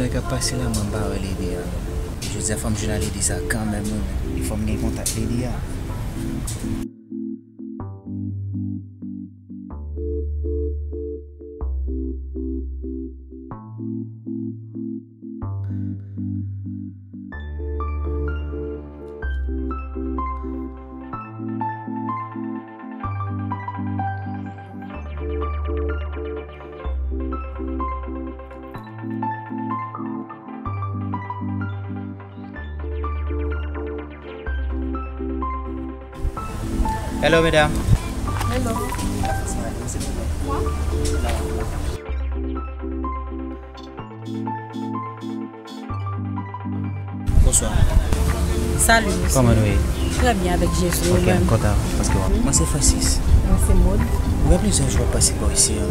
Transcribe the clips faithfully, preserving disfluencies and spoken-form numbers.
Sa k ap pase la, mwen m pa wè Lady a. Jodi a, fò m jwenn a Lady sa kanmenm, wi, men. E fò m gen kontak Lady a. Hello, medam. Hello. Mwen? Bonswa. Salut, monsieur. Kòman nou ye? Très bien, avec Jésus, ok, ou menm? M kontan paske w ap... Mwen se Francis. Mwen se Maud. Ou gen plizyè jou w ap pase bò isi a.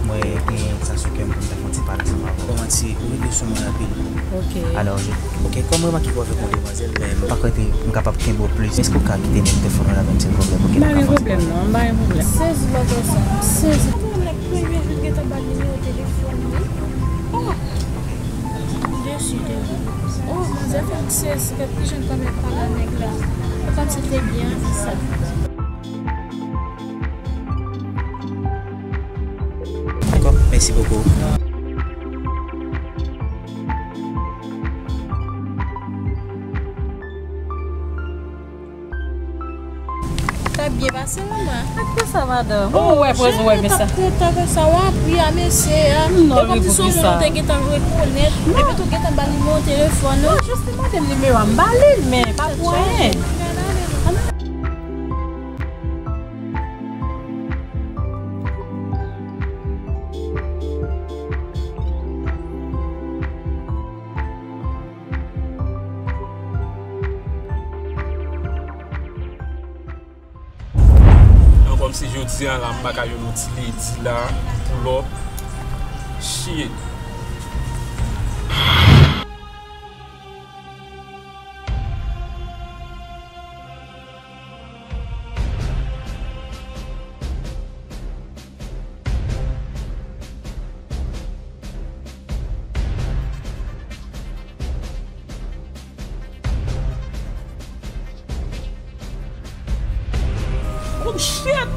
Mwen gen sa sou kè m pou m ta fè yon ti pale ansanm avè w. Kòman ti, ou rete sou mwen anpil. Ok. Alò, je, ok, kòm m remake w avèk yon demwazèl, men m pa kwè te, m kapab kenbe w plis. Èske w ka kite nimewo telefòn ou la menm, silvouplè, pou ke n ka fè yon ti pale? M pa gen pwoblèm, non, m pa gen pwoblèm. Sezi lòt sa. Sezi. Pou nèg premye jou l gentan ba l nimewo telefòn li. Oh! M desi de li. Oh, manzè fè m sezi, gad kijan l kanpe pale a nèg la. Ou konn si l te byen anvi sa. Dakò, mèsi bokou. T ap byen pase, manman. Ak kisa, madanm? Ou wè pwezi, ou wè men sa. Cheri, t ap kontan konsa, w ap ri a mesye a. Non, e kòmsi se yon moun ou te gentan rekonèt. Epi tou gentan ba l nimewo telefòn ou. Non, jis li mande m nimewo a, m ba li l, men pa pou anyen. Non, kòmsi jodi a la, m pa ka jwenn yon ti ledi la pou lòt. Shit. Oh shit!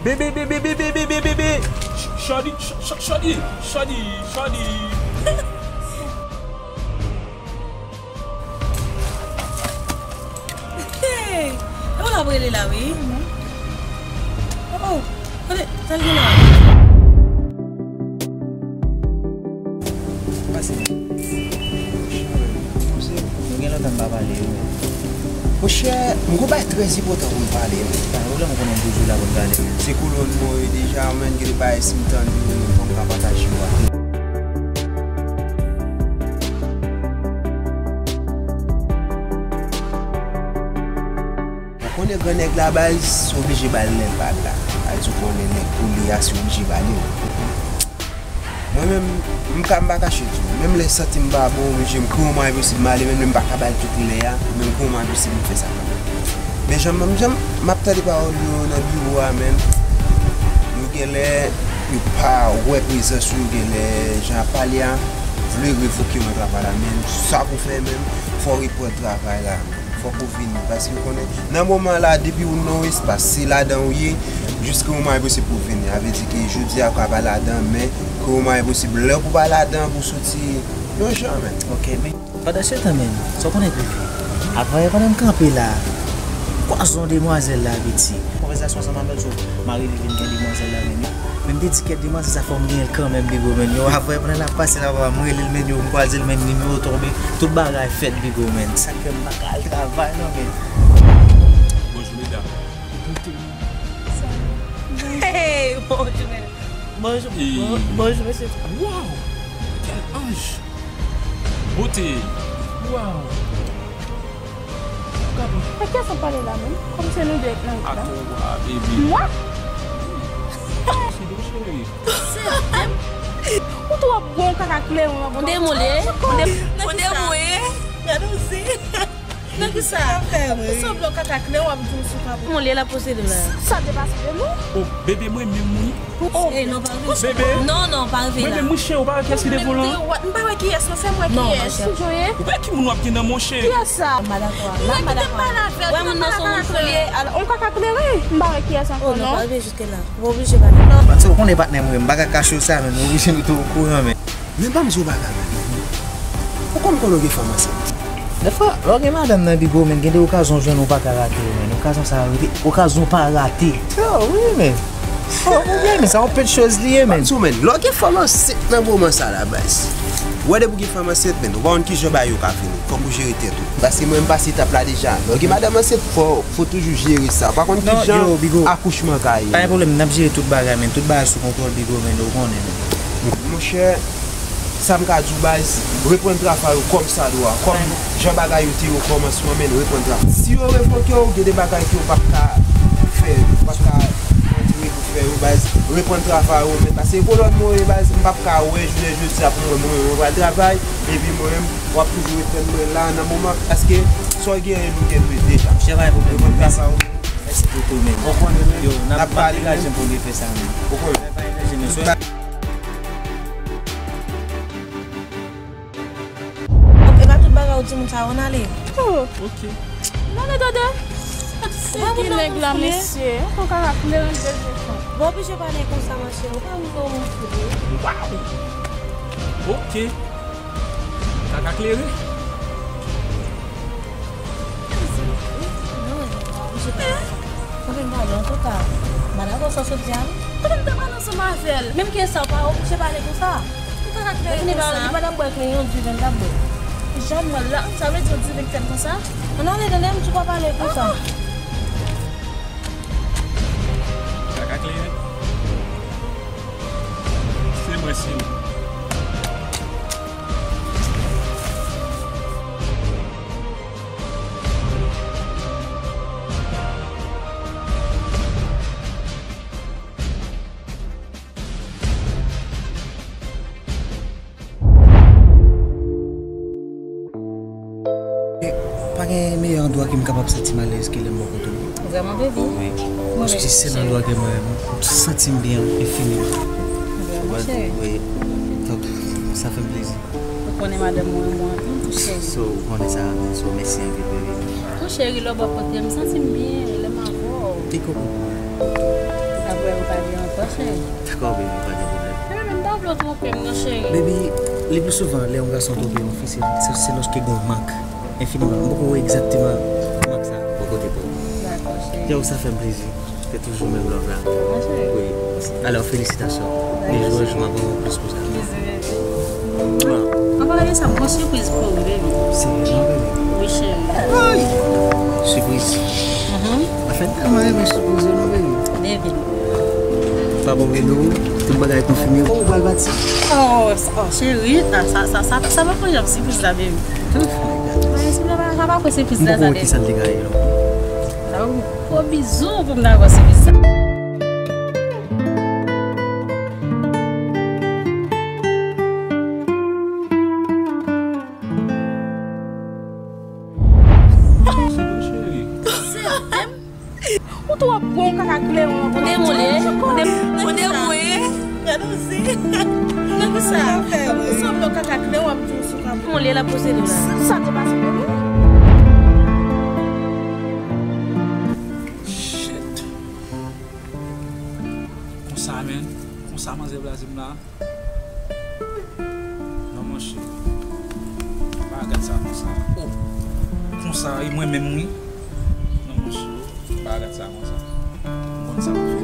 Bebe, bebe, bebe, bebe, bebe! Sh-, Shorty, sh-, sh-, Shorty, Shorty, Shorty! Hey! E ou l ap rele la, wi? Oh, oh! Tande, sa l gen la? Pase. Nou gen lontan n pa pale, wi. Monchè, m gon bagay trè enpòtan pou m pale, men. Pa gen pwoblèm, ou konnen m toujou la pou m pale. Se kolòn mwen yo deja, men gen de bagay si m tande yo, men fò m ka pataje yo ak nou. Ou konnen gran nèg la baz, se oblije ba l lè l pa t la. Sa di w konnen nèg pou li a, se oblije ba li l. Mwen menm, m ka, m pa kache di w. Menm lè santi m pa bon, oblije m kouman e posib m ale, menm lè m pa ka ba l tout lè a, men m kouman e posib m fè sa kanmenm. Men jan m, jan m ap tande pawòl yo nan biwo a, men yo genlè, yo pa wè prezans ou, genlè jan ap pale a vle revoke w nan travay la, men sa pou fè, men fò w reprann travay la. Fòk ou vini, paske w konnen, nan moman la, depi ou nan yon espas, se ladan ou ye, jiske moman e posib pou w vini. Sa vle di ke jodi a, ou ka pa ladan, men ke moman e posib, lè pou w pa ladan, pou w soti, yon jan, men. Ok, men pandansetan, men, sa w konnen k rive? Apre, pandan m kanpe la, m kwaze yon demwazèl la, piti. Konvèsasyon ansanm avè l, so, m a rive vin gen demwazèl la, men. Men m te di kèt demwazèl sa fò m genyen l kanmenm, bigo, men. Yo, apre, pandan n ap pase la, m rele l, men, yo, m kwaze l, men, nimewo tonbe. Tout bagay fèt, bigo, men. Sa k fè m pa ka al travay, non, men. Bonjou, medam. Hey, bonjou, medam. Bonjou, bon-, bonjou, mesye. Waw! Kèl anj! Bote! Waw! Gade. E kiyès w ap pale la menm? Kòm se nou de k nan wout la. Atò wa, baby. Mwen? Cheri, cheri. Ou twò bon kaka kleren an. Ou demole. Ou de-, ou demole. Gade w se. Nan ki sa? Ou sanble yon kaka kleren, w ap di w sou kabo. Mon lye la posede la. Sa depase de nou. Oh, bebe, mwen menm, wi. Oh, eh, non, pa rive. Bebe. Non, non, pa rive la. Mwen menm, mwen cheri, ou pa wè kiyès ki devan w lan? M pa wè kiyès, non, se mwen kiyès. Ou wè ki moun w ap gen nan, monchè? Kiyès sa? M pa dakò. Mwen kite m pale avè w, kite m pale avè w. Wè moun nan se yon moun fou l ye. Ala, yon kaka kleren. M pa wè kiyès ankò, non. Oh, non, pa rive jiske la. Ou oblije pale. Patnè, ou konnen patnè mwen, m pa ka kache w sa, men m oblije mete w okouran, men. Men ban m di w bagay, men. Ou konn konnen w gen fanm ansent? Dèfwa, lè w gen madanm nan, Bigo, men gen de okazyon w jwenn ou pa ka rate yo, men. Okazyon sa yo rete, okazyon pa rate. Yo, wi, men. Oh, ou byen, men sa yon pil choz li ye, men. Ban m di w, men, lè w gen fanm ansent nan moman sa la, baz. Ou wè depi w gen fanm ansent, men, ou pa konn kijan bagay yo ka fini. Fòk ou jere tèt ou. Paske mwen, m pase etap la deja. Lè w gen madanm ansent, fò, fò toujou jere sa. Ou pa konn kijan akouchman ka ye. Pa gen pwoblèm, n ap jere tout bagay, men. Tout bagay sou kontwòl, Bigo, men, ou konnen, men. Monchè, sa m ka di w, baz, reprann travay ou kòmsadwa. Kòm jan bagay yo te ye o kòmansman, men, reprann travay. Si yo revoke w, gen de bagay ke w p ap ka fè, w p ap ka antre pou fè yo, baz, reprann travay ou, men. Paske kolòn mwen, baz, m p ap ka wè jounen jodi a pou mwen, mwen, mwen pral travay, epi mwen menm, w ap toujou ret tann mwen la nan moman, paske sa w genyen, nou te dwe deja. Chèf, pa gen pwoblèm. Mèsi pou tou, men. Ou konnen, men. Yo, n ap pale, men. Ou konnen. E pa tout bagay ou di moun sa yo, n ale. Oh. Ok. N ale, tande. Ou pa moun nan moun foule. Mesye, ou ka rap melanj de zefan. Bon, oblije pale konsa, monchè. Ou pa moun nan moun foule. Waw. Ok. Kaka kleren. Mwen menm pale, antouka, m pa dakò sa w sot di a, non. Kote m ta pale ansanm avè l? Menm ke sa, w pa oblije pale konsa. Ou pa ka kleren konsa. Li pa t ap bwè kleren, yon diven l t ap bwè. Jan m wè l la, sa vle di yon diven k fèt konsa? Ann ale, tande, m di w pa pale konsa. Kaka kleren. Se mwen, se mwen. Pa gen meyè andwa ke m kapab santi m alèz ke lè m bò kote w. Vrèman, baby. Wi. Paske sèl andwa ke mwen, m santi m byen enfiniman. Vrèman, cheri. Wi. Donk, sa fè m plezi. Ou konnen madanm mwen renmen w anpil tou, cheri. So, ou konnen sa, so, mèsi anpil, baby. Tou, cheri, lè w bò kote m, m santi m byen, lè m avè w. Piko pou mwen. Apre, ou pa byen ankò, cheri. Dakò, baby, pa gen pwoblèm. Baby, m pa vle w twonpe m, non, cheri. Baby, le pli souvan, lè yon gason twonpe yon fi, se, se, se lòske gen yon mank. Enfiniman. M poko wè egzakteman mank sa bò kote pa w. Dakò, cheri. Yo, sa fè m plezi. Se toujou menm love la. Wi. Alò, felisitasyon. E jou an jou, m ap renmen w plis pou sa. Mèsi, baby. An palan de sa, m gon sipriz pou ou, baby. Serye, non, baby? Wi, cheri. Ay! Sipriz. Mhm. Anfen, m tèlman renmen sipriz yo, non, baby. Baby. Papa w rele w, tout bagay konfime. Oh, ou pral pati? Oh, oh, cheri, sa, sa, sa, sa, sa pa fè janm sipriz la, baby. Mwen, si sa pa, sa pa fè sipriz la, sa de. M poko wè kisa l te ka ye, non. Sa ou, fo bizou pou m ta fè sipriz sa. Ou twò bon, kaka kleren. Ou demoule, ou dem-, ou demoule. Gade w si. Nan ki sa? Ou sanble yon kaka kleren, w ap di w sou kab. Mon lye la posede la. Sa te pase pou nou. Shit. Konsa, men. Konsa, manzè blaze m la. Non, monchè. Pa gad sa konsa. Oh! Konsa, e mwen menm, wi. Non, monchè. Pa gad sa konsa. M konn sa m fè.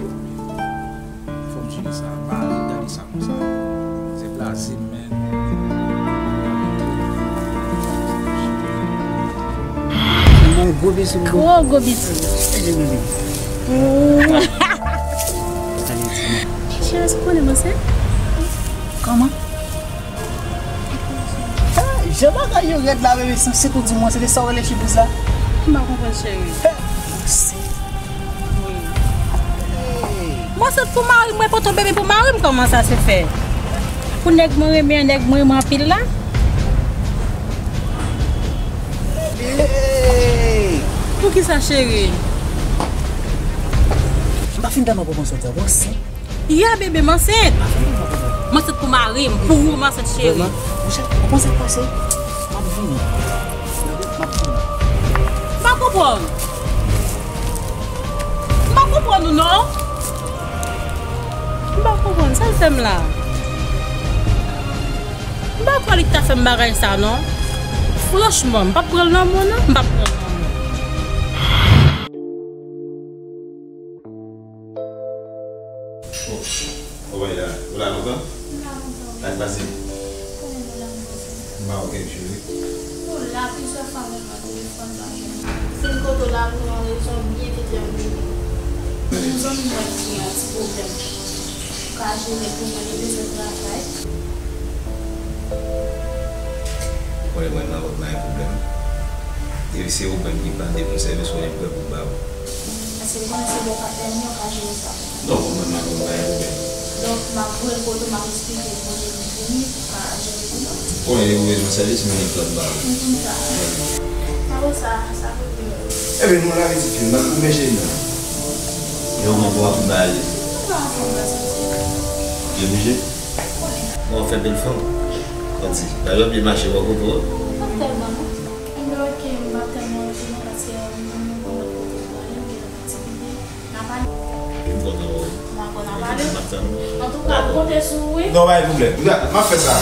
Fò m jere sa. Pa gade sa konsa. Se blaze m, men. Bon, gwo bizou. Gwo, gwo bizou. Cheri, se konnen mwen se? Kòman? Jan bagay yo rèd la, bebe, se, se tou di mwen, se de sa w rele sipriz la? M pa konprann, cheri. Wi. Mwen sot pou mari m, mwen pote bebe pou mari m, kòman sa se fè? Pou nèg mwen renmen an, nèg mwen renmen anpil la? Hey! Poukisa, cheri? M pa fin tèlman pran sòti ankò, sèt. Ya, bebe, m ansent. M ansent pou mari m, pou ou, m ansent, cheri. Vrèman? Monchè, ou panse k pase? M ap vini. M ap vini. M pa konprann. M pa konprann ou non. M pa konprann sa l fè m la. M pa kwè li t ta fè m bagay sa non. Franchman, m p ap pran l nan men w non. M p ap pran l nan men w. Oh, oh, w la, ou la lontan? M la lontan. Sa k pase? Konnen nou la lontan. M pa wè w kèk jou wi. Nou la plizyè fwa menm nan telefòn pa jwenn. Fin kote w la pou yon rezon byen detèmine. Yon zanmi mwen ki gen yon ti pwoblèm. Ou ka jere pou mwen, li bezwen travay. Ou konnen mwen nan lòt nan yon pwoblèm. E se ou menm ki mande pou sèvis ou, li prè pou ba ou. Èske ou konnen se bò patnè m yo ka jere sa? Non, mwen menm ak ou pa gen pwoblèm. Donk, m ap voye l kote w, m ap eksplike l kote m vini pou ka jere pou mwen. Konnen ou bezwen sèvis, mwen gen plan ba ou. M konn sa. Apre sa, sa kote yo? Ebyen, nou lave ti pye, n ap goumen cheri nan. Yo mwen pou ap ba li. Mwen pa anfòm la soti. Yo bouje? Konnen. Mwen fè bèl fanm. Santi. Lave pye mache bò kote w. Pa tèlman non. Ebyen, oke, m pa tèlman oke non, paske, m gen yon lòt kote pou m prale, m gen lòt aktivite. N a pale. M kontan wè w. Dakò, n a pale. M ap tann ou. Antouka, m konte sou ou wi. Non, pa gen pwoblèm. Gad, m ap fè sa.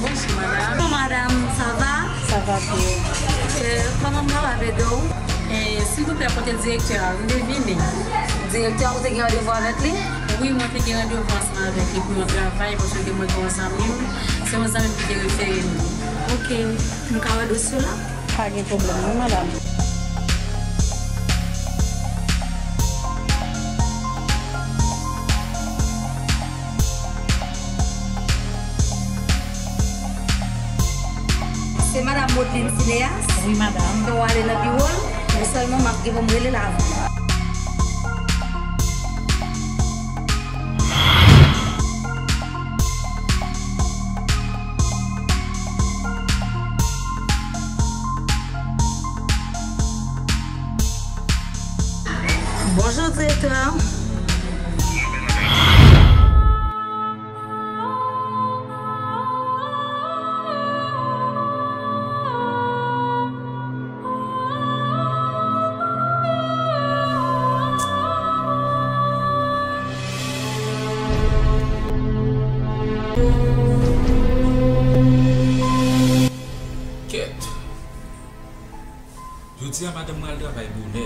Bonjou, madanm. Bonjou, madanm, sa va? Sa va byen. Euh, kòman m kapab ede w? Eh, silvouplè, kote direktè a? M te vini. Direktè a, ou te gen randevou avèk li? Wi, mwen te gen randevou ansanm avèk li pou yon travay, paske l te mande yon zanmi m. Se yon zanmi m ki te refere m li. Oke, m ka wè dosye w la? Pa gen pwoblèm, non, madanm. Se madanm Modline Cinéas? Wi, madanm. Fè w ale nan biwo l, men sèlman m ap gen pou m rele l avan. Bonjou, direktè. Kèt. Jodi a, madanm mwen al travay bonè.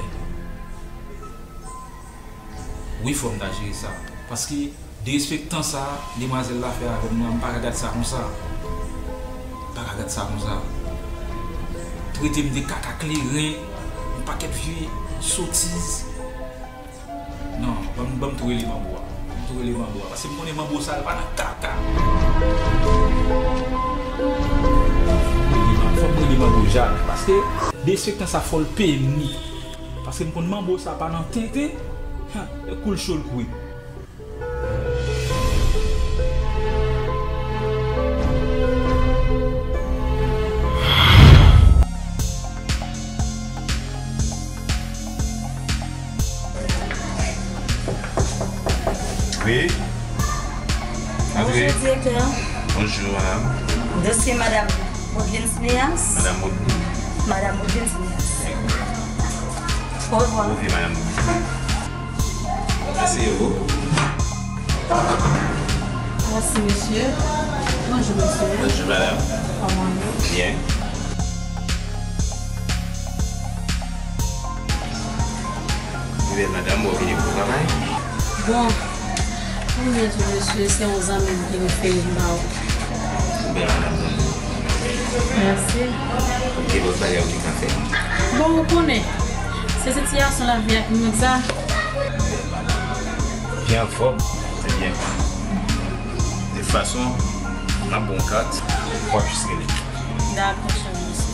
Wi, fò m ta jere sa. Paske derespektan sa demwazèl la fè avè m nan, m pa ka gad sa konsa. M pa ka gad sa konsa. Trete m de kaka kleren, yon pakèt vye sotiz. Non, ban m, ban m tou rele manbo a. Ban m tou rele manbo a. Paske m konnen manbo sa, l pa nan kaka. Fò m rele manbo Jak. Paske derespektan sa, fò l peye m li. Paske m konn manbo sa pa nan tenten. Hen, e kou l cho l kwit. Wi. Antre. Bonjou, direktè. Bonjou, madanm. Dosye madanm Modline Cinéas. Madanm Modline. Madanm Modline Cinéas. Orevwa. Orevwa, madanm Modline. Aseyez-vous. Merci, monsieur. Bonjou, mesye. Bonjou, madanm. Kòman nou? Byen. Bèl madanm, bon vini pou travay. Bon, pou m di w, mesye, se yon zanmi m ki refere m ba ou. Bèl madanm, zanmi. Mèsi. Gen lòt bagay ou te ka fè? Bon, ou konnen, se sitiyasyon lavi a ki mande sa. Bèl madanm. Byen anfòm, se byen. De fason, m ap ba w kat, w ap jis rele m. Dakò, chè mesye.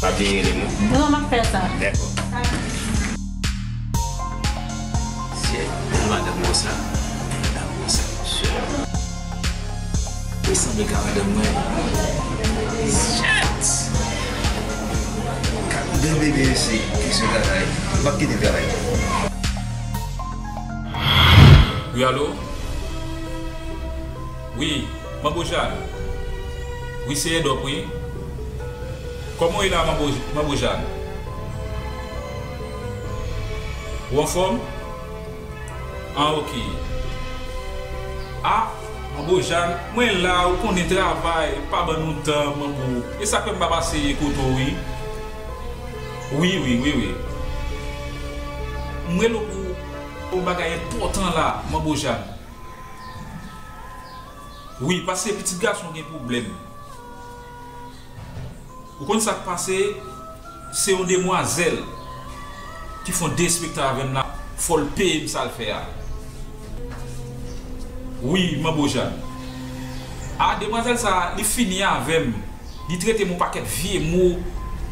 Pa bliye rele m, non? Non, m ap fè sa. Dakò. Se bèl madanm konsa, madanm konsa, mesye. Li sanble ka madanm mwen. Shit! Bèl bebe, mesye, kesyon travay. M ap kite travay. Wi, alo? Wi, Manbo Jan. Wi, se Edòp, wi. Kòman w ye la, Manbo, Manbo Jan? Ou anfòm? Ah, ok. Ah, Manbo Jan, mwen la, ou konnen travay pa ban nou tan, Manbo. E sa k fè m pa pase kote w, wi. Wi, wi, wi, wi. Mwen rele w pou yon bagay enpòtan la, Manbo Jan. Wi, paske pitit gason gen pwoblèm. Ou konn sa k pase? Se yon demwazèl ki fè yon derespektan avè m la. Fò l peye m sa l fè a. Wi, Manbo Jan. A, demwazèl sa a, li fini avè m. Li trete m yon pakèt vye mo,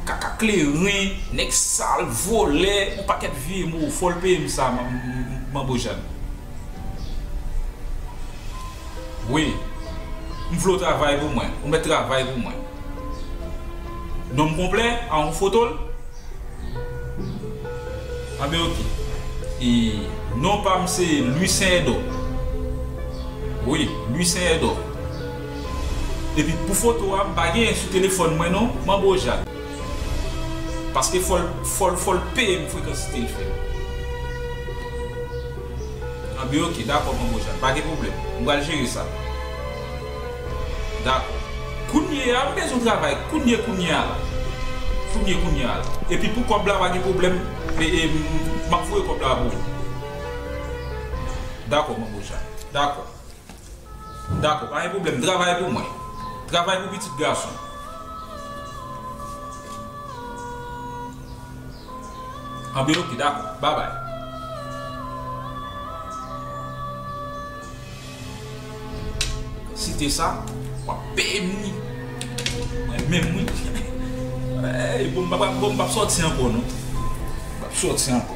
kaka kleren, nèg sal, vòlè, yon pakèt vye mo. Fò l peye m sa, Man-, Manbo Jan. Wi. M vle w travay pou mwen. Ou mèt travay pou mwen. Non m konplè, a yon foto l. Anben, ok. E non pa m se Louis Saint Edor. Wi, Louis Saint Edor. Epi pou foto a, m pa genyen sou telefòn mwen non, Manbo Jan. Paske fò l, fò l, fò l peye m frekansite l fè. Anben, ok, dakò, Manbo Jan. Pa gen pwoblèm. M pral jere sa. Dakò. Kounye a, m bezwen travay. Kounye, kounye a la. Kounye, kounye a la. Epi pou kòb la, pa gen pwoblèm. E, e, m, m ap voye kòb la pou ou. Dakò, Manbo Jan. Dakò. Dakò, pa gen pwoblèm. Travay pou mwen. Travay pou pitit gason. Anben, ok, dakò. Babay. Site sa, w ap peye m wi. Mwen menm wi. Ey, bon, m p ap, bon, m p ap sòti ankò, non. M p ap sòti ankò.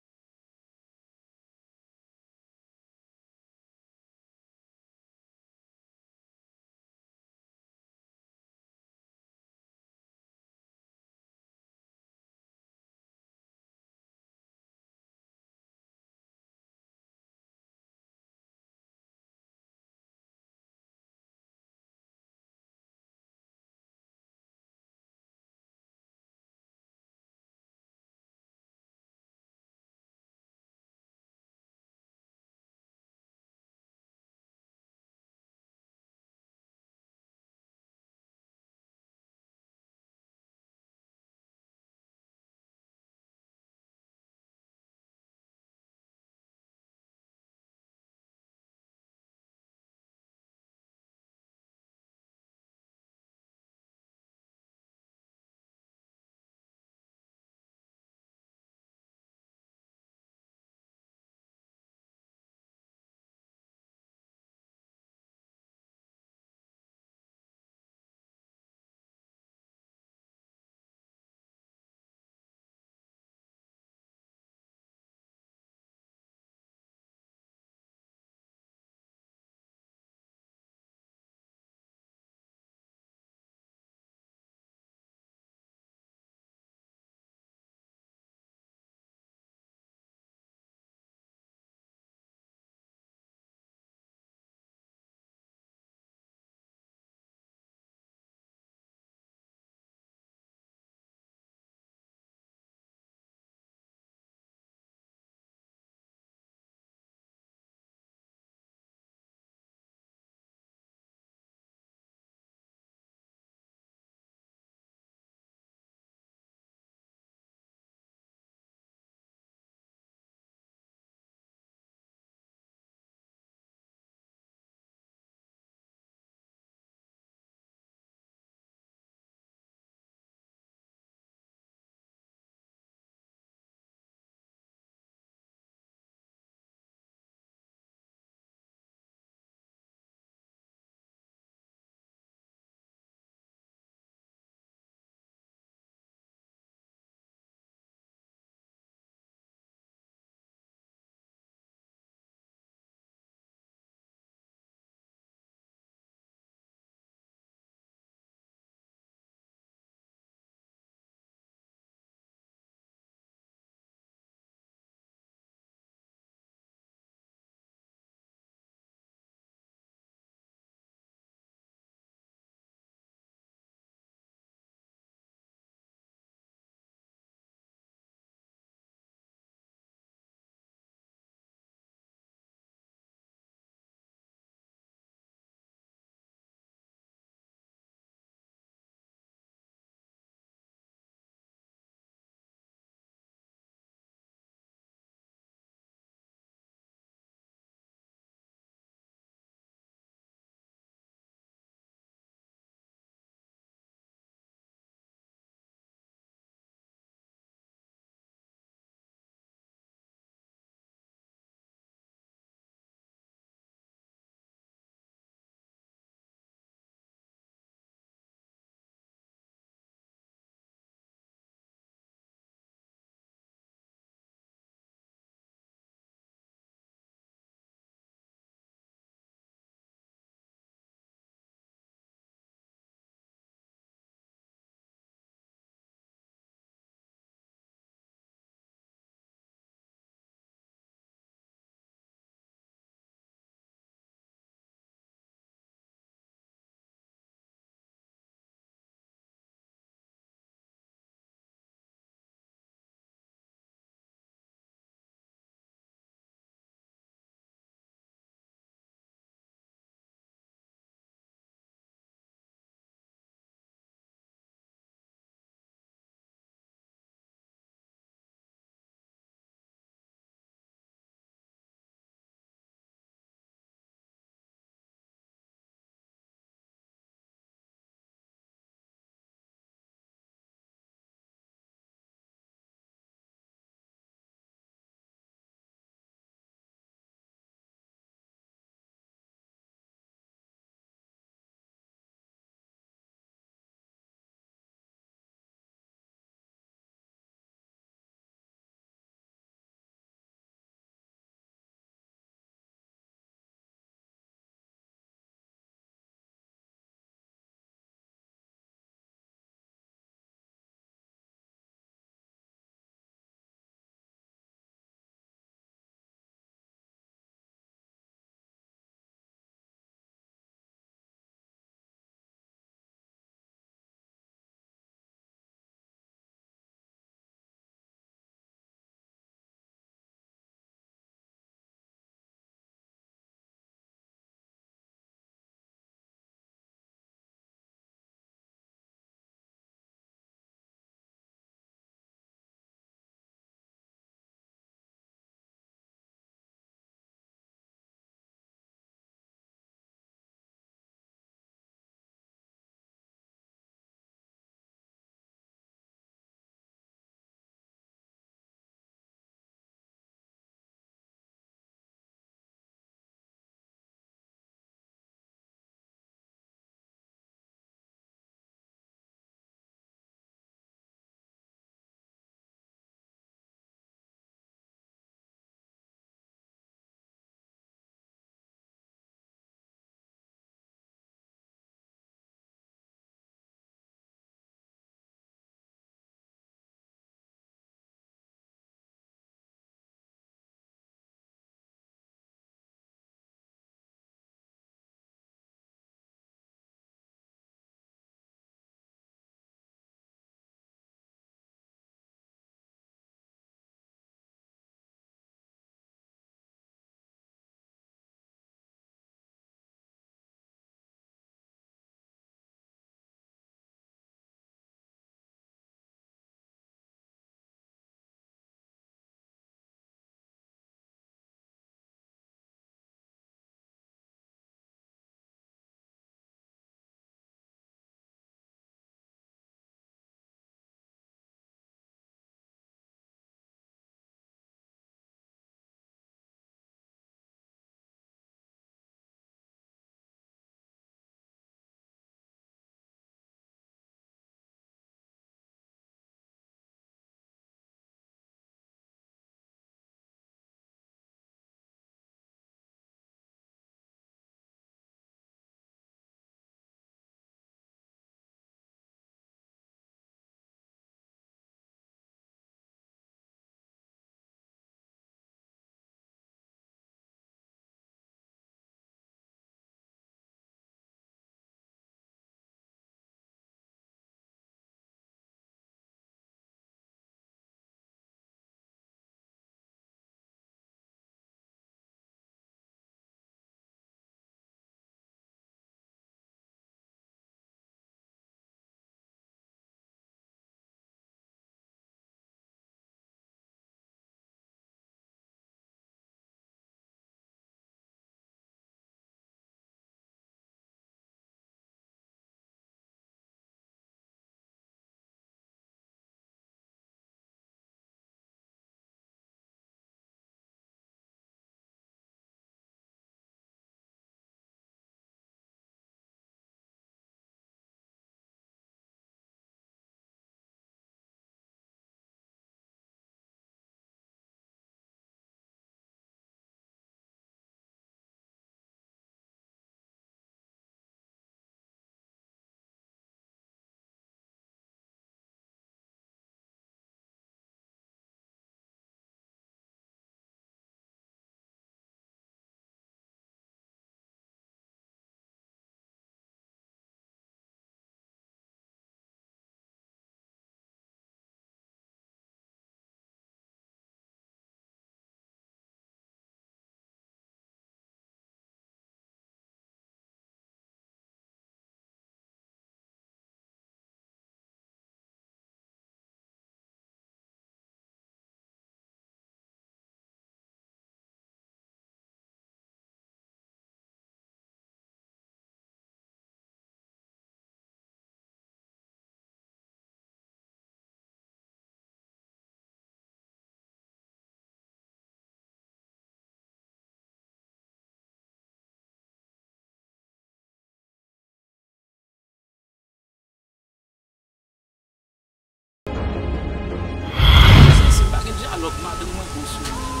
Donk, madanm mwen gon sou mwen.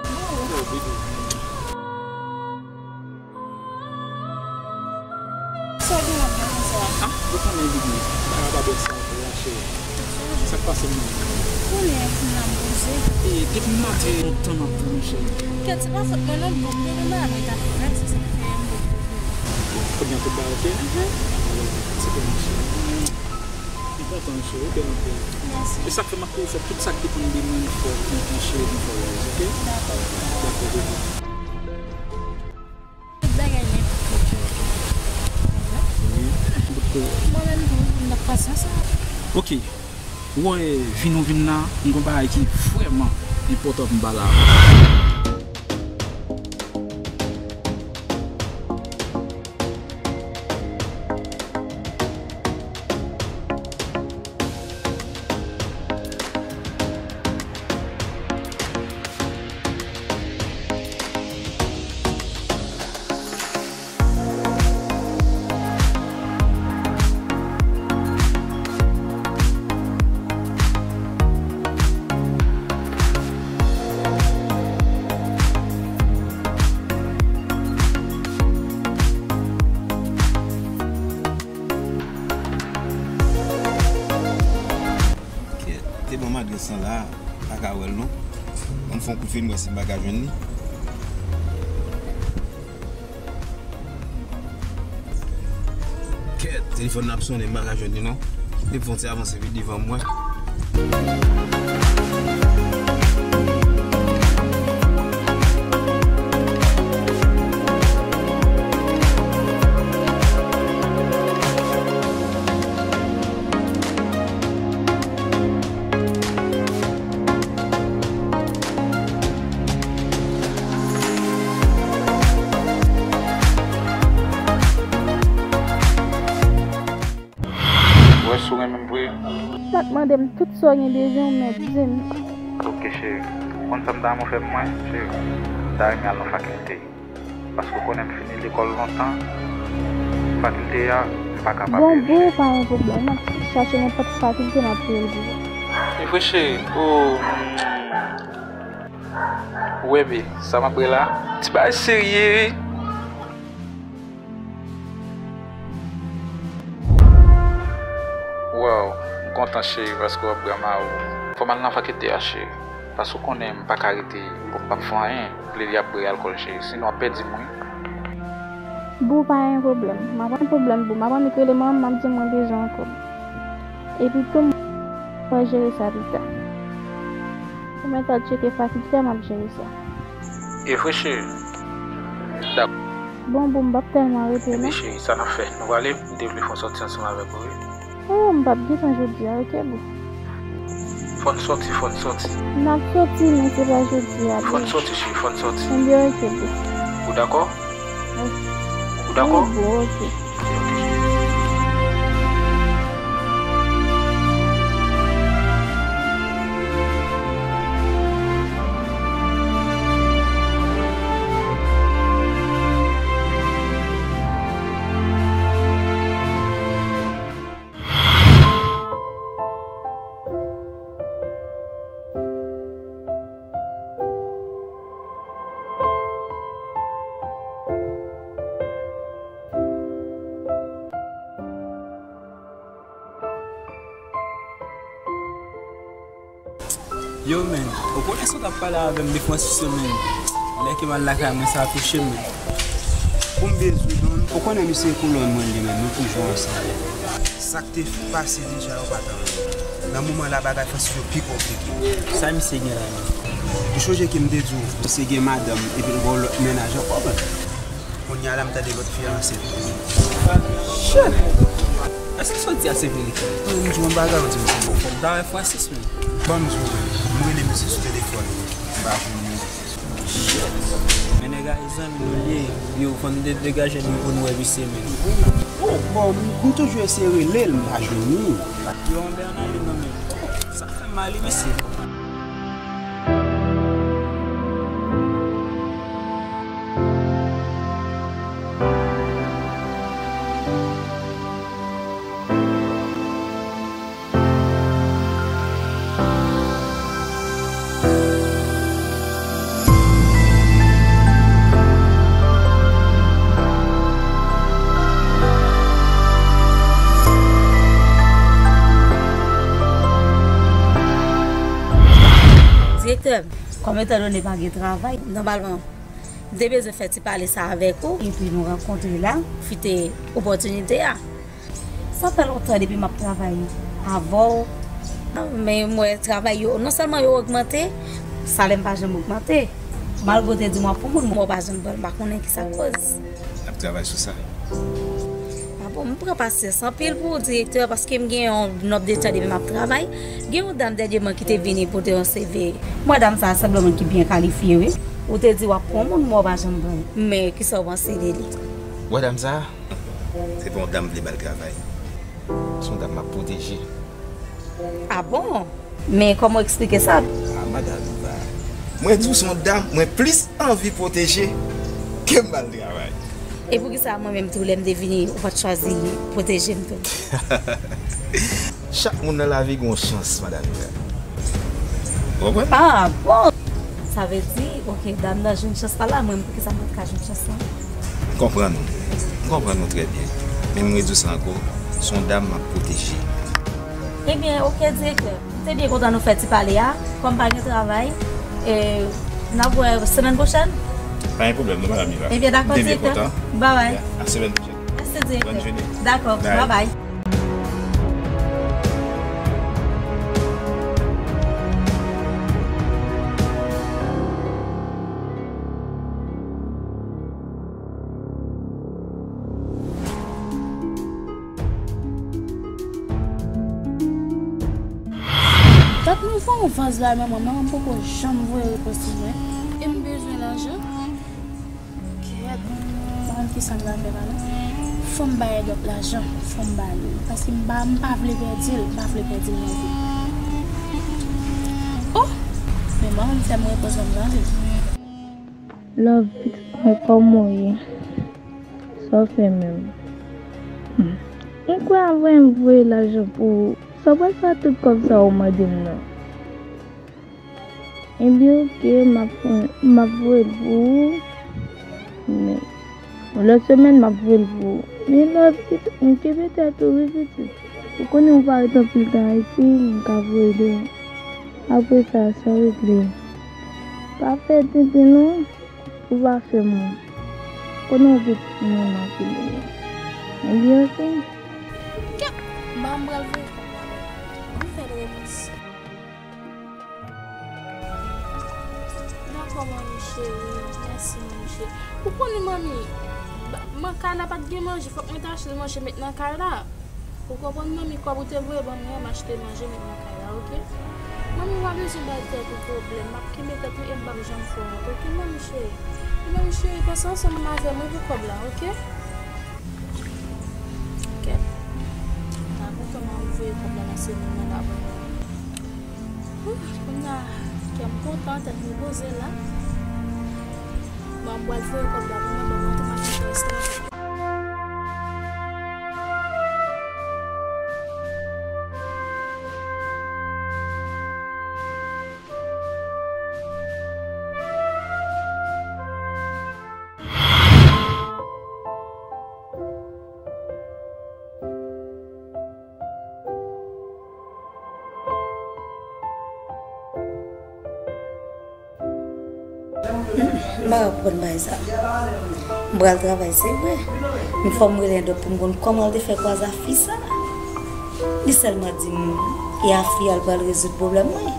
Oh, baby. Sa w gen la konsa? Ah, ou konnen, baby, m pa kapab wè sa ankò la, cheri. Sa k pase, m nan? Konnen m nan poze. E, depi maten, lontan m ap tann ou, cheri. Kèt, se pa fòt mwen non, bon, m te gen bagay mwen t ap fè, se sa k fè m te poze. Kounye a tout bagay oke? Mhm. Se bon, cheri. M kontan, cheri, ou bèl anpil. Mèsi. E sa k fè m ap toujou fè tout sa k depann de mwen, fò w kontan, cheri, m fè w alèz, oke? Dakò. Dakò, baby. Tout bagay nèt, oke, oke. Wi, bout koze. Mwen menm tou, m nan pasyans la. Oke. Ou wè, vin ou vin la, m gon bagay ki vrèman enpòtan pou m pale avè w. Kèt, te ban m adrès lan la, m pa ka wè l non. Ban m fè yon kout fil, m wè si m pa ka jwenn li. Kèt, telefòn nan ap sonnen, m pa ka jwenn li non. Li fè yon ti avanse vit devan m wè. Wè si w renmen m vre. Pa t mande m tout sa w gen bezwen, w mèt di m. Oke, cheri. Ou konn sa m ta renmen w fè pou mwen, cheri? M ta renmen al nan fakilte. Paske w konnen m fini lekòl lontan. Fakilte a, m pa kapab evite. Bon, boo, pa yon pwoblèm. M ap chache nenpòt fakilte, m ap peye l pou ou. E vre, cheri? Oh. Ou wè, be, sa m ap wè la? Ti bagay serye, wi. Wow, m kontan, cheri, paske w ap bwè mawo. Fò m al nan fakilte a, cheri. Paske w konnen m pa ka rete, m p ap fè anyen. Plede ap bwè alkòl, cheri. Sinon, w ap pèdi m, wi. Boo, pa gen pwoblèm. M ap pran pwoblèm, boo. M ap annik rele manman m, m ap di l mwen bezwen yon kòb. Epi tou, m ap jere sa pita. Ou mèt al tcheke fakilte a, m ap jere sa. E vre, cheri? Dakò. Bon, boo, m p ap tèlman rete non. Ebyen, cheri, sa n ap fè? Nou prale? M te vle fè yon sòti ansanm avèk ou, wi. Oh, m p ap gen tan jodi a, oke, boo? Fò n sòti, fò n sòti. N ap sòti, men se pa jodi a, boo. Fò n sòti, cheri, fò n sòti. Ebyen, oke, boo. Ou dakò? Ou dakò? Wi, boo, oke. Yo, men, ou konnen sa w t ap pale avè m de Francis yo, men. Lè ke m al lakay mwen, sa touche m, men. Pou m bezwen, non. Ou konnen misye kolòn mwen li, men, nou toujou ansanm. Sa k te pase deja, yo pa t anyen. Nan moman la, bagay Francis yo pi konplike. Sa misye gen la menm? Ou sonje ke m te di w, misye gen madanm, epi l gen yon lòt mennaj ankò, men. Kounye a la, m tande lòt fi a ansent. Shit! Èske sa w di a se verite? Wi, m di w yon bagay, ou di m se mensonj. Fò m ta wè Francis, men. Ban m di w, men. M rele misye sou telefòn. M pa jwenn li. Shit! Men nèg a e zanmi nou l ye. Yo, fò n de-, degaje nou pou n wè misye, men. Oh, bon, m, m toujou eseye rele l, m pa jwenn li. Yo, yon bèl nan li, non, men. Sa fè m mal, wi, mesye. Kòm etandone pa gen travay, nòmalman, m te bezwen fè ti pale sa avèk ou. Epi nou rankontre la, pwofite opòtinite a. Sa fè lontan depi m ap travay avè w. Men m wè travay yo, non sèlman yo ogmante, salè m pa janm ogmante. Malgre w te di m w ap pran moun, mwen w pa janm pran l, m pa konnen ki sa k koz. N ap travay sou sa. A bon, m pran pasyans anpil pou ou, direktè, paske m gen yon nòb de tan depi m ap travay. Gen yon dam dènyèman ki te vini pote yon C V. M wè dam sa a sanble yon moun ki byen kalifye, wi. Ou te di w ap pran moun, men w pa janm pran l. Men, kisa w panse de li? Wè dam sa a? Se pa yon dam m vle ba l travay. Se yon dam m ap pwoteje. A bon? Men kòman w eksplike sa? A, madanm Eva, mwen di w se yon dam mwen plis anvi pwoteje ke m ba l travay. E poukisa mwen menm tou lè m te vini, ou pa t chwazi pwoteje m tou? Chak moun nan lavi gen yon chans, madanm Eva. Ou konprann? A bon! Sa vle di, oke, dam nan jwenn chans pa la, mwen menm poukisa m pa t ka jwenn chans lan? M konprann ou. M konprann ou trè byen. Men m redi w sa ankò, se yon dam m ap pwoteje. Ebyen, oke, direktè. M te byen kontan nou fè ti pale a. Kòm pa gen travay, e, n ap wè semèn pwochèn. Pa gen pwoblèm, non, madanm Eva. Ebyen, dakò, direktè. M te byen kontan. Babay. Ya, a semèn pwochèn. Mèsi, direktè. Bòn jounen. Dakò, babay. Dat nou fè yon vaz bay manman m, manman m poko janm voye repons pou mwen. E m bezwen lajan. Kèt, m pa konn kisa m pral fè la non. Fò m bay Edward lajan, fò m ba li. Paske m pa, m pa vle pèdi l, m pa vle pèdi l non plis. Oh! Men manman m fè m repons, ban m tande. Love, pitit mwen, kòman w ye? Sa w fè menm? Hmm. Ou kwè a vre m voye lajan pou ou? Sa w pral fè ak tout kòb sa a ou mande m nan? Ebyen, oke, m ap, m ap voye l pou ou. Men, yon lòt semèn, m ap voye l pou ou. Men, love, pitit, m kenbe tèt ou, wi, pitit. Ou konnen ou pa ret anpil tan Ayiti, m ka voye l. Apre sa, sa regle. Pa fè tenten non, ou pa fè moun. Konnen w gen moun nan figi w. Ebyen, oke. Kèt! Manman m pral voye kòb la, ban m fè l repons. Dakò, manmi cheri. Mèsi, manmi cheri. Ou konnen, manmi, ba-, man, kay la pa t gen manje, fòk mwen te achte manje met nan kay la. Ou konprann, manmi, kòb ou te voye ban mwen an, m achte manje met nan kay la, oke? Manmi, w pa bezwen bay tèt ou pwoblèm, m ap kenbe tèt mwen e m p ap janm fè wont, oke, manmi cheri? E manmi cheri, panse ansanm avè mwen pou kòb la, oke? Kèt. M ta kontan m voye kòb la nan semèn nan la, bon. Ouh, kounye a, kè m kontan, tèt mwen poze la. Bon, m pral voye kòb la pou mwen, bon, mwen tou m ap fè rès la. M pa ka konprann bagay sa. M pral travay, se vre. Men fò m rele Edward pou m konn kòman l te fè kwaze a fi sa. Li sèlman di m, e a fi a l pral rezoud pwoblèm mwen.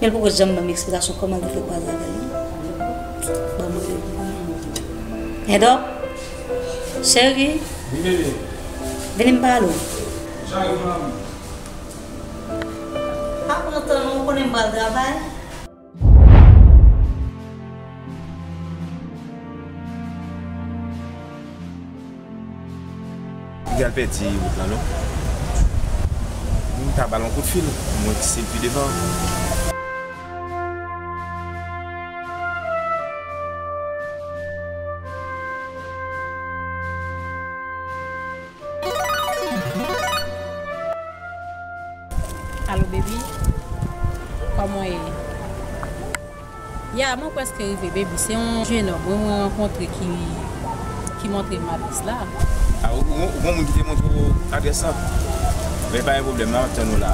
Men l poko janm ban m eksplikasyon kòman l te fè kwaze avè l. Ban m rele pou m konn. Edward, cheri, vini m pale w. Pa pran tan non, ou konnen m pral travay. Piga l pèdi wout lan non. M ta ba l yon kout fil, mwen ki se l pi devan. Alo, baby. Kòman w ye? Ya, mwen prèske rive, baby. Se yon jenòm, wi, mwen rankontre ki, ki montre m adrès la. A, ou, ou, ou gon moun ki te montre w adrès la? Men pa gen pwoblèm, m ap tann ou la.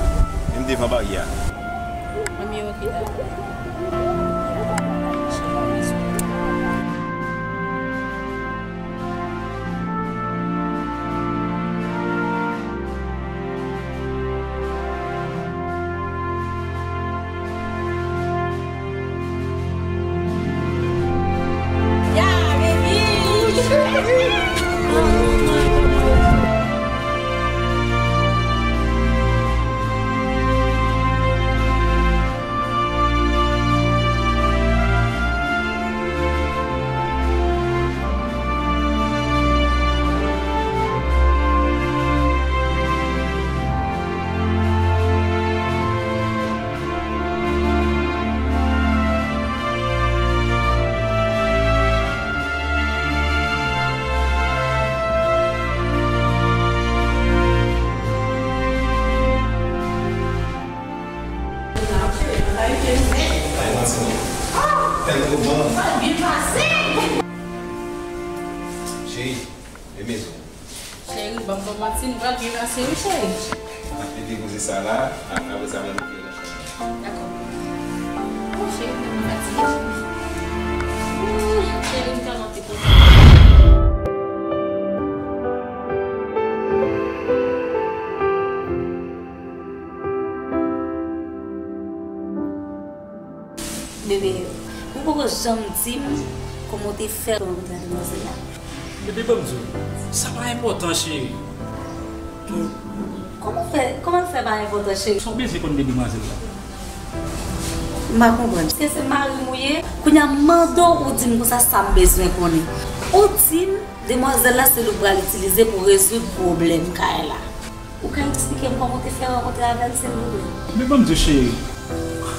Men m devan baryè a. Anben, oke, dakò. Ou pral byen pase. Cheri, e mezon. Cheri, ban m bon manti, nou pral byen pase wi, cheri. N ap mete koze sa la, a-, apre sa, mwen mete yo nan chanm. Dakò. Oh, cheri, mwen fatige, cheri. Ooh, cheri, m tèlman te kontan. Bebe, ou poko janm di m kòman w te fè rankontre ak demwazèl la. Bebe, ban m di w, sa pa enpòtan, cheri. Kòman fè, kòman l fè pa enpòtan, cheri? Sa w bezwen konn de demwazèl la? M pa konprann. Èske se mari m ou ye? Kounye a m mande w, ou di m konsa sa m bezwen konnen. Ou di m demwazèl la se li w pral itilize pou rezoud pwoblèm kay la. Ou ka eksplike m kòman w te fè rankontre avè l, silvouplè? Men ban m di w, cheri,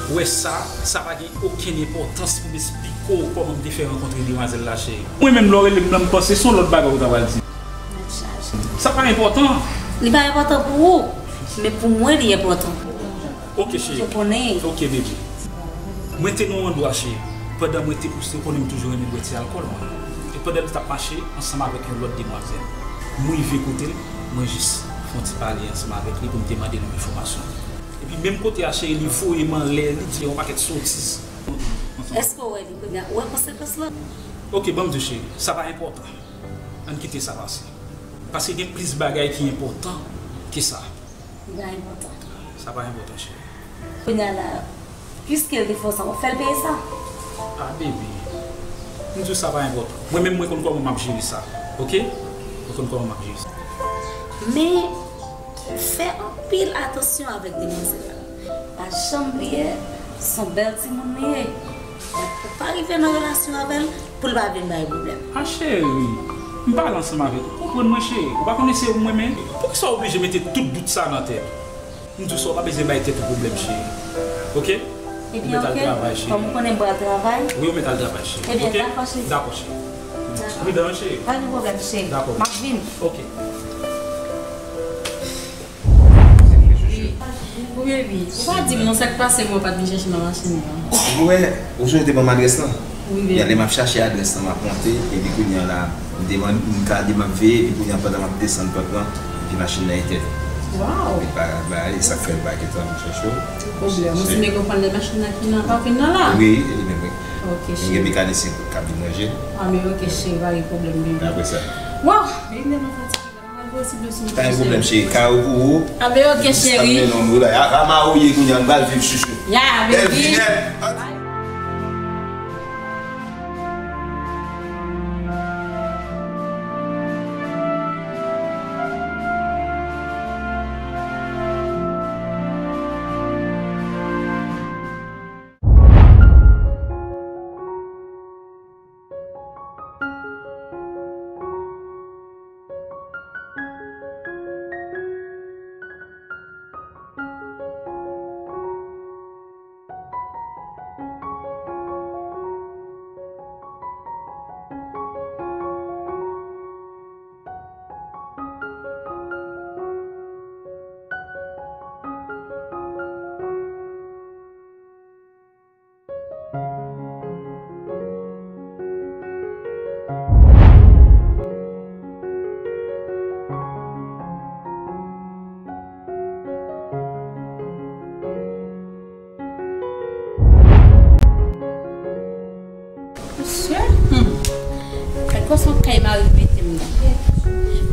ou wè sa, sa pa gen okenn enpòtans pou m eksplike w kòman m te fè rankontre demwazèl la, cheri. Mwen menm, lè w rele m nan, m panse se yon lòt bagay ou ta pral di. Mèt chaje. Sa pa enpòtan. Li pa enpòtan pou ou, men pou mwen, li enpòtan. Ok, cheri. Ou konnen. Ok, bebe. Mwen te nan yon andwa, cheri, pandan mwen te pouse, ou konnen m toujou renmen bwè ti alkòl, mwen. E pandan m t ap mache ansanm avèk yon lòt demwazèl, mwen rive kote l, mwen jis fè yon ti pale ansanm avèk li pou m te mande l yon enfòmasyon. Epi menm kote a, cheri, li voye m anlè, li di yon pakèt sotiz. Èske w wè li kounye a? Ou wè konsekans lan? Ok, ban m di w, cheri, sa pa enpòtan. Ann kite sa pase. Paske gen plis bagay ki enpòtan ke sa. Li pa enpòtan. Sa pa enpòtan, cheri. Kounye a la, piske l te fè w sa, w ap fè l peye sa? Ah, baby. M di w sa pa enpòtan. Mwen menm, mwen konn kòman m ap jere sa. Ok? Mwen konn kòman m ap jere sa. Men, fè anpil atansyon avèk demwazèl la. Pa janm bliye, se yon bèl timoun li ye. Ou pa rive nan relasyon avè l pou l pa vin bay pwoblèm. Ah, cheri, m pale ansanm avèk ou. Konprann mwen, cheri. Ou pa konnen se ou m renmen? Poukisa w oblije mete tout dout sa nan tèt ou? M di w sa, w pa bezwen bay tèt ou pwoblèm, cheri. Ok? Ebyen, ok. Ou mèt al travay, cheri. Kòm ou konnen m pral travay. Wi, ou mèt al travay, cheri. Ebyen, ok? Dakò, cheri. Dakò, cheri. Dakò. Pridan, cheri. Pa gen pwoblèm, cheri. Dakò. M ap vin. Ok. Wi, baby. Ou pa di m non, sa k pase mwen pa t vin chèche m nan machin nan? Ou wè, ou sonje te ban m adrès lan? Wi, baby. Yalè m ap chache adrès lan, m ap monte, epi kounye a la, m te mande, m gade, m ap veye, epi kounye a pandan m ap desann pant lan, epi machin nan etenn. Wow! E pa, ba, e sa k fè l pa gentan vin chèche w. Pwoblèm. Ou si m konprann lè machin nan ki nan parking nan la? Wi, e li menm, wi. Ok, cheri. Gen mekanisyen k ap vin ranje l. Ah, men ok, cheri, pa gen pwoblèm, baby. Apre sa. Wow! Baby, tèlman fatige. Pa gen pwoblèm, cheri. Kay ou pou ou. Ah, ben, ok, cheri. Sa m mennen w la. A, a, ma ou ye kounye a, m pral viv chouchou. Ya, baby. Bèl vi nèt. Mesye, hmm. Kay konsa kay mari mete m nan.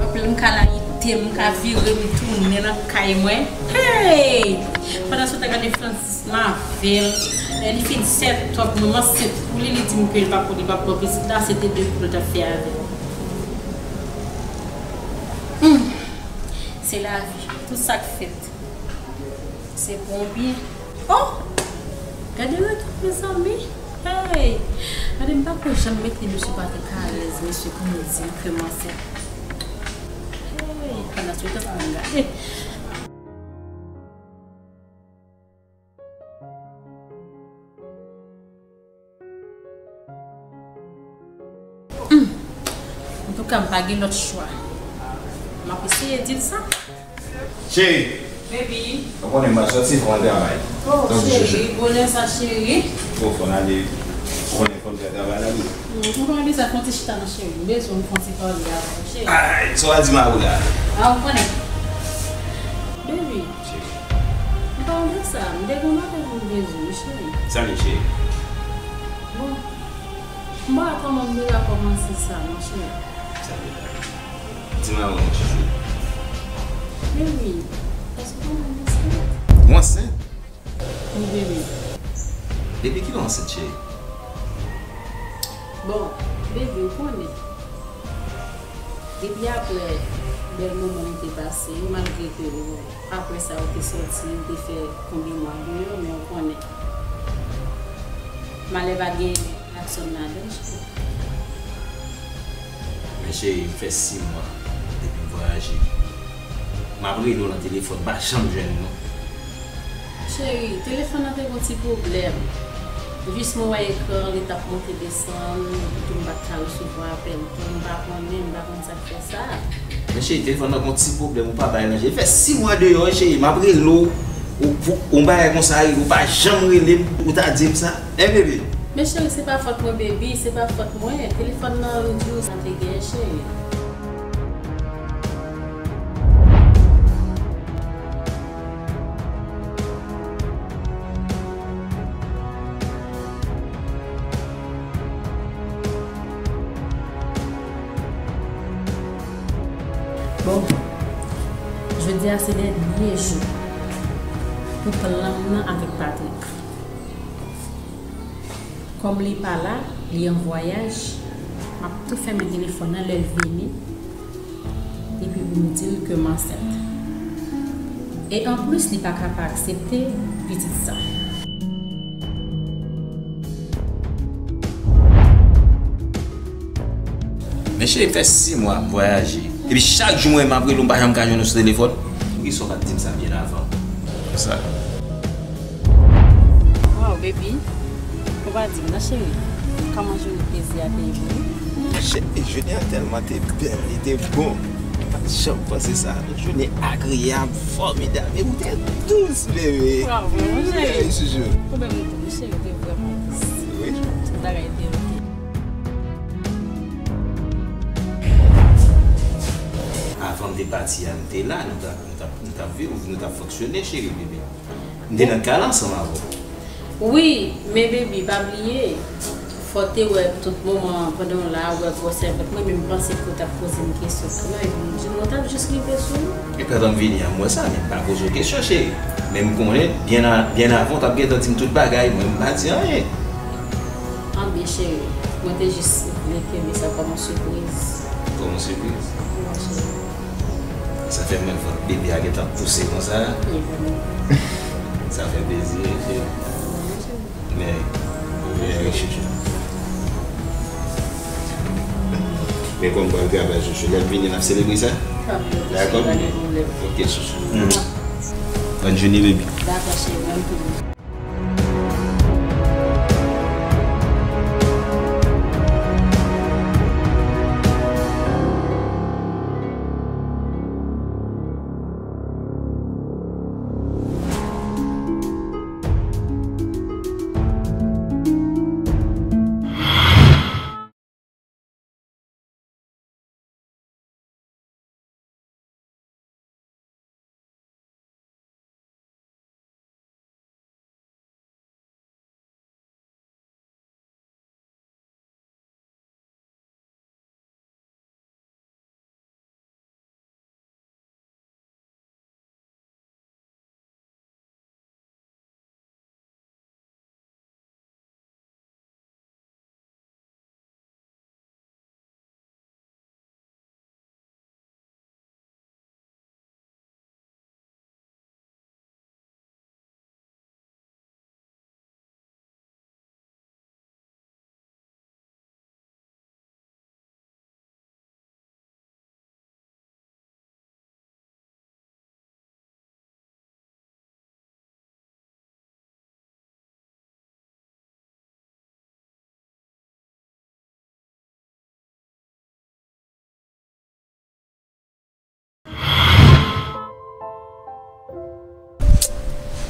Apre m ka layite m, m ka vire m tounen nan kay mwen. Hey! Pandan se tan gade Francis m avè l. Lè li fin sèt òp, mwen ansent pou li, li di m ke li pa pou li pa pran pitit la, se te de kou l t ap fè avè l. Hmm. Se lavi, tout sa k fèt. Se pou yon byen. Oh! Gade retou, mezanmi. Hey! Gade, m pa kwè janm mete misye pa te alèz, mesye, pou m di l ke m ansent. Hey! Pandan se tan pou m gade. Hmm. Antouka, m pa gen lòt chwa. M ap eseye di l sa. Cheri! Baby. Ou konnen m ap sòti, fò m al travay. Oh, cheri, bonè sa, cheri. Oh, fò n ale. Ou konnen fò n travay. Travay la, wi. Hmm, ou pa bezwen fè yon ti chita non, cheri. M bezwen fè yon ti pale avè w, cheri. Ay, sa w a di m a ou la? A, ou konnen. Baby. Cheri. M pa wè sa. M te gen yon bagay pou m bezwen, cheri. Sa vle, cheri? Bon. M pa wè kòman m te ka kòmanse sa, mon cheri. Sa vle, cheri? Di m a ou, mon cheri. Baby, èske w konnen m ansent? Ou ansent? Wi, bebe. Depi kilè w ansent, cheri? Bon, bebe, ou konnen. Depi apre bèl moman nou te pase yo, malgre ke, bon, apre sa, ou te sòti, ou te fè konbyen mwa deyò, men ou konnen. Malè pa gen laksòn ladan, cheri. Men cheri, m fè sis mwa depi m vwayaje. M ap rele w nan telefòn, m pa janm jwenn ou non. Cheri, telefòn nan te gon ti pwoblèm. Jis mwen wè ekran li t ap monte desann, epi tou m pa t ka resevwa apèl tou, m pa konnen, m pa konn sa k fè sa. Men cheri, telefòn nan gon ti pwoblèm, ou pa bay ranje. Li fè sis mwa deyò, cheri, m ap rele w, ou, ou, yon bagay konsa rive, ou pa janm rele m, ou ta di m sa. Hein, bebe? Men cheri, se pa fòt mwen, baby, se pa fòt mwen. Telefòn nan, li di w sa te gen, cheri. Bon, jodi a se dènye jou pou plan m nan avèk Patrick. Kòm li pa la, li an vwayaj, m ap tou fèmen telefòn nan lè l vini, epi pou m di l ke m ansent. E anplis, li pa ka pa aksepte pitit sa. Men cheri, fè sis mwa m vwayaje. Epi chak jou mwen menm ap rele w, m pa janm ka jwenn ou sou telefòn. Poukisa w pa t di m sa byen avan? Konsa. Waw, baby. Ou pa di m non, cheri. Kòman jounen plezi a te ye pou ou? Cheri, jounen an tèlman te bèl, li te bon. M pa t janm panse sa. Yon jounen agreyab, fòmidab. E ou te dous, bebe. Waw, vrèman, cheri. Wi, chouchou. Ou menm tou, cheri, ou te vrèman dous. Wi. Tout bagay te oke. Avan m te pati a, m te la, nou t ap, nou t ap, nou t ap viv, nou t ap fonksyone, cheri, bebe. M te nan kay la ansanm avè w. Wi, men baby, pa bliye, fò w te wè tout moman pandan w la, wè gwosè vant mwen, men m panse ke w t ap poze m kesyon kanmenm, epi m di w, mwen t ap jis rive sou ou. E pandan m vini an, m wè sa, men m pa poze w kesyon, cheri. Men m konnen, byen a, byen avan, w t ap gentan di m tout bagay, mwen, m pa di anyen. Anben, cheri, mwen te jis vle kenbe sa kòm yon sipriz. Kòm yon sipriz? Wi, cheri. Sa fè m wè vant bebe a gentan pouse konsa. Li vrèman. Sa fè plezi, wi, cheri. Wi, cheri. Men, men, wi, cheri. Men kòm pral travay, chouchou, lè l vini, n ap selebre sa? Dakò, cheri, pa gen pwoblèm. Ok, chouchou. Bòn jounen, baby. Dakò, cheri, menm tou.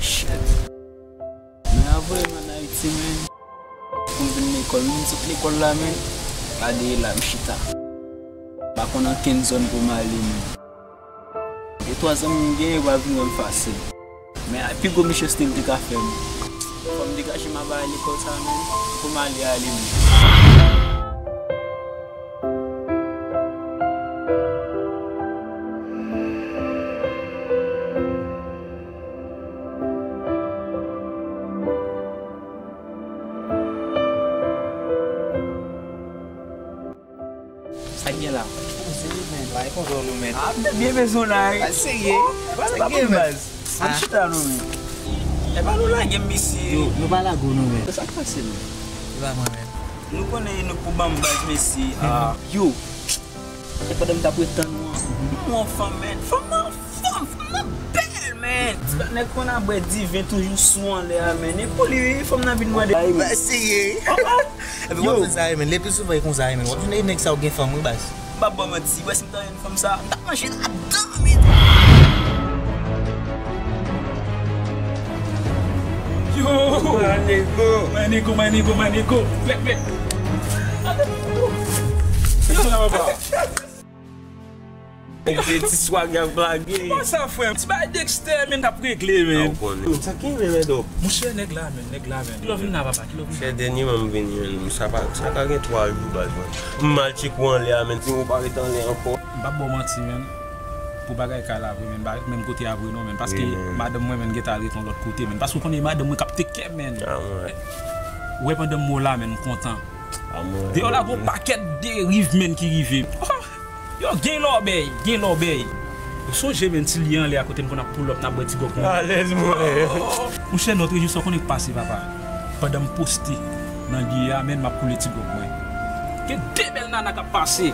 Shit. Men avoye m ann Ayiti, men. Pou m vin Kòm m sot lekòl la, men, pa dèyè la, m chita. M pa konn ankenn zòn pou m ale, men. E twa zanmi m genyen, yo pa vin wè m fasil. Men a pi gwo mechanste l te ka fè m. Fò m degaje m ap bay lekòl sa menm, pou m ale ale menm. Sa k gen la? Poze, men. Bagay kontan nou, men. Ah, m te byen bezwen w la, wi. Sa serye? Sa k gen, men? Baz. Ann chita nou, men. E pa nou lage m, mesye. Yo, nou pa lage w, non, men. Sa k pase, men? E pa mwen, men. Nou konnen nou pou ban m baz, mesye. Ah. Yo. E pandan m t ap ret tann ou an. M wè yon fanm, men. Fanm nan fanm, fanm nan bèl, men. Ti pa nèg konn ap bwè diven toujou sou anlè a, men. E pou li, wi, fanm nan vin mande. Mèsi, ye. Oh, oh. Epi w ap jwenn sa, wi, men. Le pli souvan, e konsa, wi, men. W ap jwenn nèg sa yo gen fanm, wi, baz. M p ap ba w manti. Wè, si m ta jwenn fanm sa, m t ap manje ladan, men. Yo! My nigga, my nigga, my nigga. Plek, plek. Yo, sa va, papa? Nèg se ti swag y ap lage. Kòman sa, frè m? Ti bagay Dexter, men, t ap regle, men. Ah, ou konnen. Sa ki gen, men, dòk? Monchè, nèg la, men, nèg la, men. Kilè w vin la, papa? Kilè w vin la? Chè, dènyèman m vini, men. Sa pa, sa ka gen twa jou, baz, men. M al tcheke w anlè a, men, si w pa ret anlè ankò. M p ap ba w manti, men. Pou bagay kay la, vre, men, m pa ret menm kote a, vre, non, men. Paske madanm mwen, men, gentan al ret yon lòt kote, men. Paske w konnen madanm mwen k ap take care, men. Ah, mwen. Ou wè, pandan m wè w la, men, m kontan. Ah, mwen. Deyò la, gon pakèt deriv, men, ki rive. Oh! Yo, gen lòbèy, gen lòbèy. Ou sonje, men, ti lye anlè a kote n konn ap pull up, n ap bwè ti gwòg nou? Alèz, mwen. Monchè, nòt rejou sa w konnen k pase, papa. Pandan m poste nan lye a, men, m ap koule ti gwòg mwen. Gen de bèl nana k ap pase.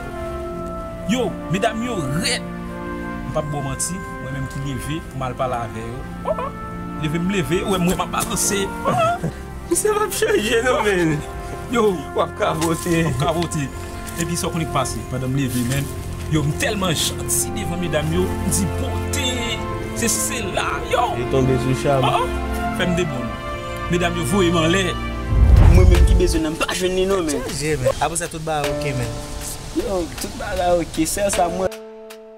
Yo, medam yo rèd. M p ap ba w manti, mwen menm ki leve pou m al pale avè yo. Oh, oh. Leve m leve, ou wè m wè m ap balanse. Oh, oh. Misye p ap chanje non, men. Yo. W ap kavote. W ap kavote. Epi sa w konnen k pase, pandan m leve, men. Yo, m tèlman janti devan medam yo, m di, "Bote, se sela, yo." Yo tonbe sou cham. Ah, ah. Fè m debon. Medam yo voye m anlè. Mwen menm ki bezwen nan, m pa jwenn li non, men. Chanje, men. Apre sa, tout bagay oke, men. Yo, tout bagay oke. Sèl sa, mwen.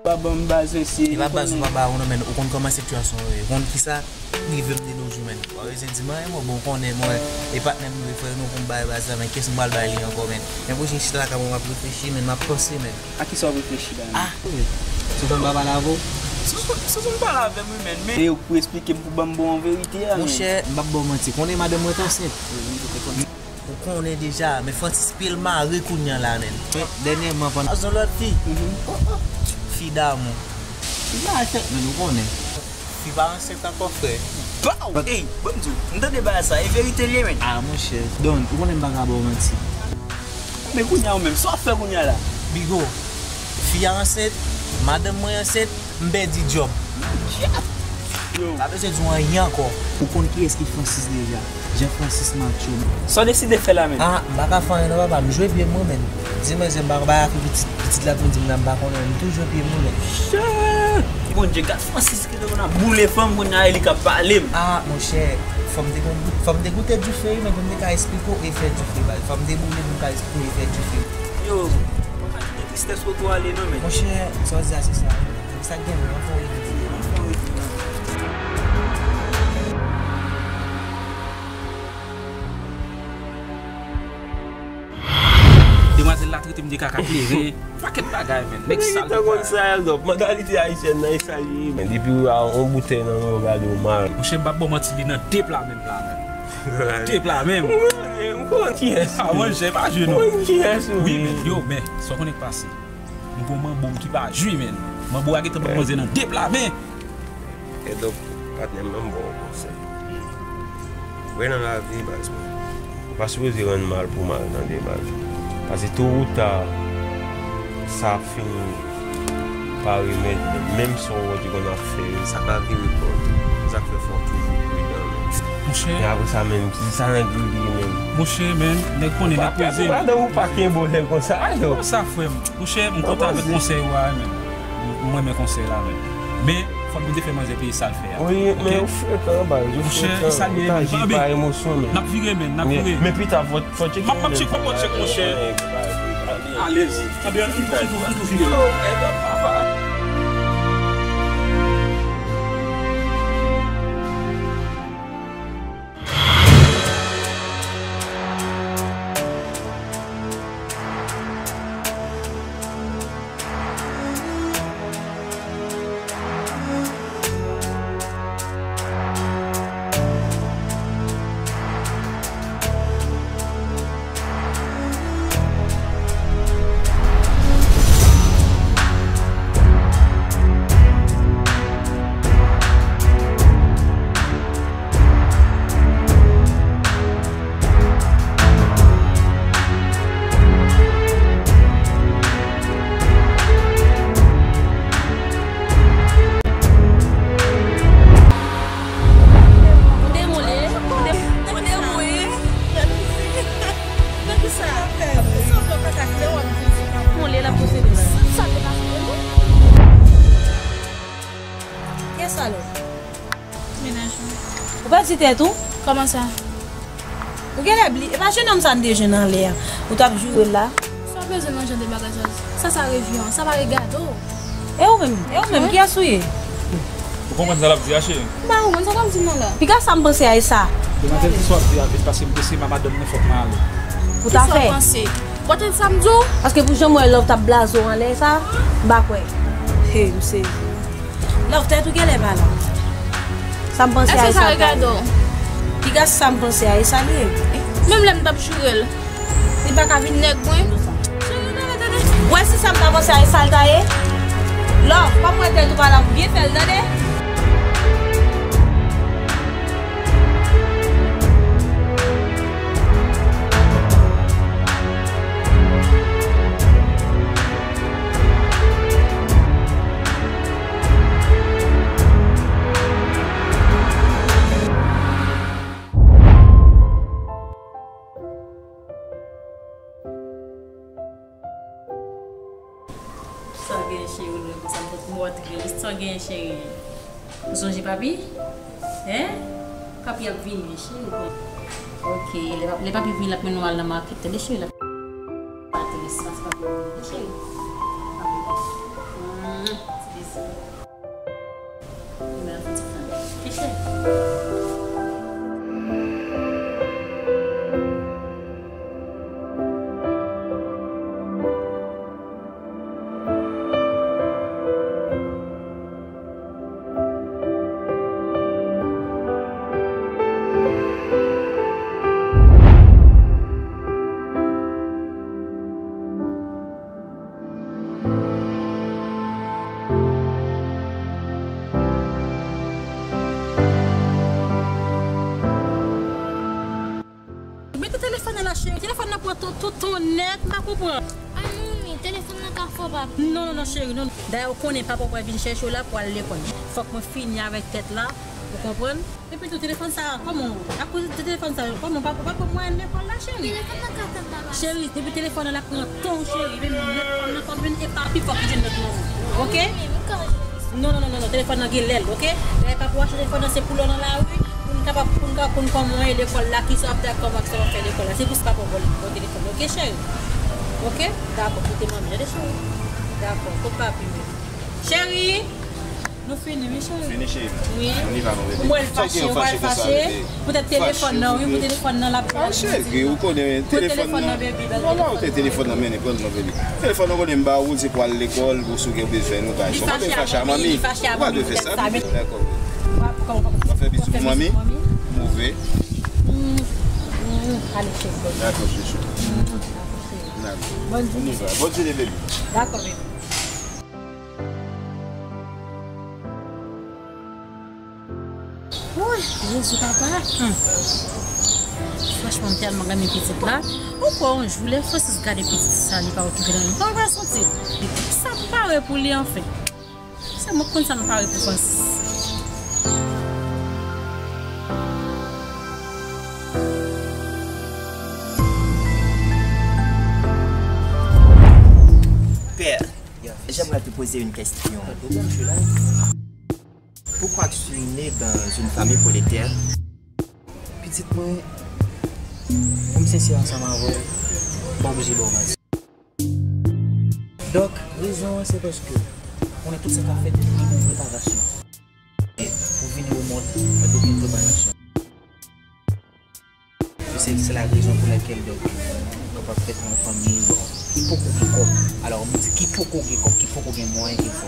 Pa ban m baz, mesye. E pa baz ou pa ba ou non, men ou konn kòman sitiyasyon yo ye. Ou konn kisa? Rive m de nos jours, men. Ou pa bezwen di m anyen, mwen, bon, ou konnen mwen, e patnè m nou ye, frè nou pou m bay baz la, men kiyès m pral bay li ankò, men. Men pou jen chita lakay mwen, m ap reflechi, men m ap panse, men. A kisa w ap reflechi la, men? Ah! Se konn pa pale avè w? Se konn, se konn pale avè m, wi, men, men. E ou pou esplike m pou ban m bon verite a, men. Monchè, m p ap ba w manti. Konnen madanm mwen t ansent. Wi, wi, ou te konnen. Ou konnen deja, men Francis pye l mare kounye a la, men. Men, dènyèman, pandan. A, se yon lòt fi. Mhm. Oh, oh. Fi damou. Fi pa ansent, men ou konnen. Fi pa ansent ankò, frè. Baw! Ey, bon, m di w, m tande bagay sa, e verite l ye, men. Ah, monchè. Don, ou konnen m pa ka ba w manti. Men kounye a ou menm, sa w ap fè kounye a la? Bigo, fi a ansent, madanm mwen ansent, m pèdi djòb. Yo. Pa bezwen di w anyen ankò. Ou konn kiyès ki Francis deja? Jean Francis Mathieu. Sa w deside fè la menm? Ah, m pa ka fè anyen non, papa. M jwe pye m wi, men. Di mwen, se m pa bay afè pitit, pitit la vin di m la, m pa konnen. M tou jwe pye m wi, men. Chè! Bondye, gad Francis ki te konn ap boule fanm, kounye a e li k ap pale m. Ah, monchè, fò m te konn, fò m te goute dife wi, men pou m te ka esplike w efè dife, baz. Fò m te boule pou m ka esplike w efè dife. Yo, pa ka kite tristès pote w ale non, men. Monchè, sa w di a se sa wi, men. Sa k gen menm, ann fè yon revizyon. Demwazèl la trete m de kaka kleren. Pakèt bagay, men. Nèg sal. Nèg tan konn sa, Eldop. Mantalite ayisyèn nan, e sa li ye. Men depi w a yon boutèy nan men w, gade w mal. Monchè, m p ap ba w manti, li nan de pla menm pla, men. De pla menm. M konnen, m konnen kiyès ou ye. Ah, monchè, pa jwe non. M konnen kiyès ou ye. Wi, men, yo, men, sa w konnen k pase. M gon manbo m ki pa jwe, men. Manbo a gentan ban manzè nan de pla men. Edonk, patnè m, ban m ba w yon konsèy. Vre nan lavi, baz mwen, ou pa sipoze rann mal pou mal, tande, baz. Paske to ou ta, sa ap fini pa remèd, men menm sa w wè w te konn ap fè yo, sa ka vire pa w tou. Se sa k fè fò w toujou pridan, men. Monchè. Men apre sa menm, se sa nèg yo ye menm. Monchè, men, nèg konnen nèg poze. Ou pa, ou pa kenbe w lè konsa, non. Kòman sa, frè m? Monchè, m kontan avèk konsèy ou a, men. M, m renmen konsèy la, men. Men, Fòk nou te fè manzè peye sa l fè a. Wi, men ou frekan, baz, ou frekan. Monchè, e sa l ye, men. N ap vire, men, n ap vire. Men pita, fò, fò tcheke. M ap, m ap tcheke, m ap tcheke, monchè. Alezi. Anben, nou tou, nou tou, nou tou vire. Ou demole, ou de-, ou demole. Nan kisa? Sa w fè kaka kilè w ap di sou kaka? Mole l ap posede. Sa te pase pou nou? Kiyès sa lòt? Mennaj mwen. Ou pèdi tèt ou? Kòman sa? Ou genlè bliye, e pa jenòm sa n te jwenn anlè a, ou t ap joure l la? Sa w bezwen nan jan de bagay sa? Sa, sa revyon, sa pa regade w. E ou menm? E ou menm? Wi. Kiyès ou ye? Ou konprann sa l ap di a, cheri? M pa konprann sa l ap di non la. Piga sa m panse a e sa. Demoiselle, kisa w ap di a vit, paske m te se ma madanm nan, fòk m ale. Poutafè. Kisa w panse? Pote sa m di w. Paske pou jan m wè Love t ap blaze w anlè sa, m pa kwè. Hey, m sezi. Love, tèt ou genlè pa la. Sa m panse a e sa l ta ye. Èske sa regade w? Piga sa m panse a e sa l ye. Menm lè m t ap joure l, li pa ka vin nèg mwen. Cheri, tande, tande. Ou wè si sa m ta panse a e sa l ta ye? Love, kòm m wè tèt ou pa la, m byen fè l, tande. Sa w genyen cheri, ou lwen konsa, m tankou mòtrilis. Sa w genyen cheri? Ou sonje papi? Hein? Papi ap vini wi cheri. Ok, lè pap-, lè papi vini, l ap mennen w al nan makèt, tande cheri, l ap. Patris, pase papi vini, cheri. Papi. Mm, ti bezi. Li menm fè ti fanm. Ti cheri. Mete telefòn nan la, cheri. Telefòn nan pran ton, ton, ton nèt, m pa konprann. Ay, manmi, telefòn nan ka fò, papi. Non, non, non, cheri, non. Dayè, ou konnen papa w pral vin chèche w la pou al lekòl. Fòk mwen fini avèk tèt la, ou konprann? Epi tou, telefòn sa, kòman? Akoz de telefòn sa, kòman? Papa, papa mwen al lekòl la, cheri. Telefòn nan ka tann papa. Cheri, depi telefòn nan la pran tan, cheri, vin nèt fanm nan, fanm vin epa pi fò ki jwenn nèt manman. Ok? Manmi, m ka jwenn. Non, non, non, non, non, telefòn nan gen lè l, ok? Lè papa w achte telefòn nan, se pou lè w nan lari, pou n kapab, pou n ka konn kòman w ye lekòl la, kisa w ap fè, kòman sa w ap fè lekòl la. Se pou sa papa w ba w telefòn nan, ok, cheri? Ok? Dakò, kote manmi, tande, cheri? Dakò, kot papi menm? Cheri! Nou fini, wi, cheri. Fini, cheri. Wi. Ann ale, non, bebe. Ou wè l fache, ou wè l fache. Poutèt telefòn nan, wi, pou telefòn nan l ap. Ah, cheri, ou konnen telefòn nan. Vwala, ou te telefòn nan, mennen, pran l, non, bebe. Telefòn nan, konnen m ba ou l, se pou al lekòl, pou si w gen bezwen, nou bay sa. Ou pa dwe fache a manmi. Ou pa dwe fè sa, bebe. Dakò. W ap fè bizou pou manmi? Move. Mm, mm, ale, cheri. Dakò, chouchou. Mm, dakò, cheri. Dakò. Bòn jounen. Bòn jounen, bebe. Dakò, bebe. Woy, Jezi papa. Hmm. Franchman, m tèlman renmen pitit la. Ou kwè yon jou, lè Francis gade pitit sa, li pa okipe l anyen. Kòman l pral santi l? Sa m pare pou li, anfen. Se mwen k konn sa m pare pou Francis. Pè, j'aimerais te poser une question. Pourquoi tu es né dans une famille prolétaire? Pitit mwen, pou m sensè ansanm avè w, m pa oblije ba w manti. Donk, rezon an se paske konnen tout sa k ap fèt, li gen preparasyon. E pou vini o mond, fòk gen preparasyon. Se, se la rezon pou lakèl, donk, ou kapab fèt nan yon fanmi, bon, ki poko gen kòb. Alò, m di ki poko gen kòb, ki poko gen mwayen, ki fò.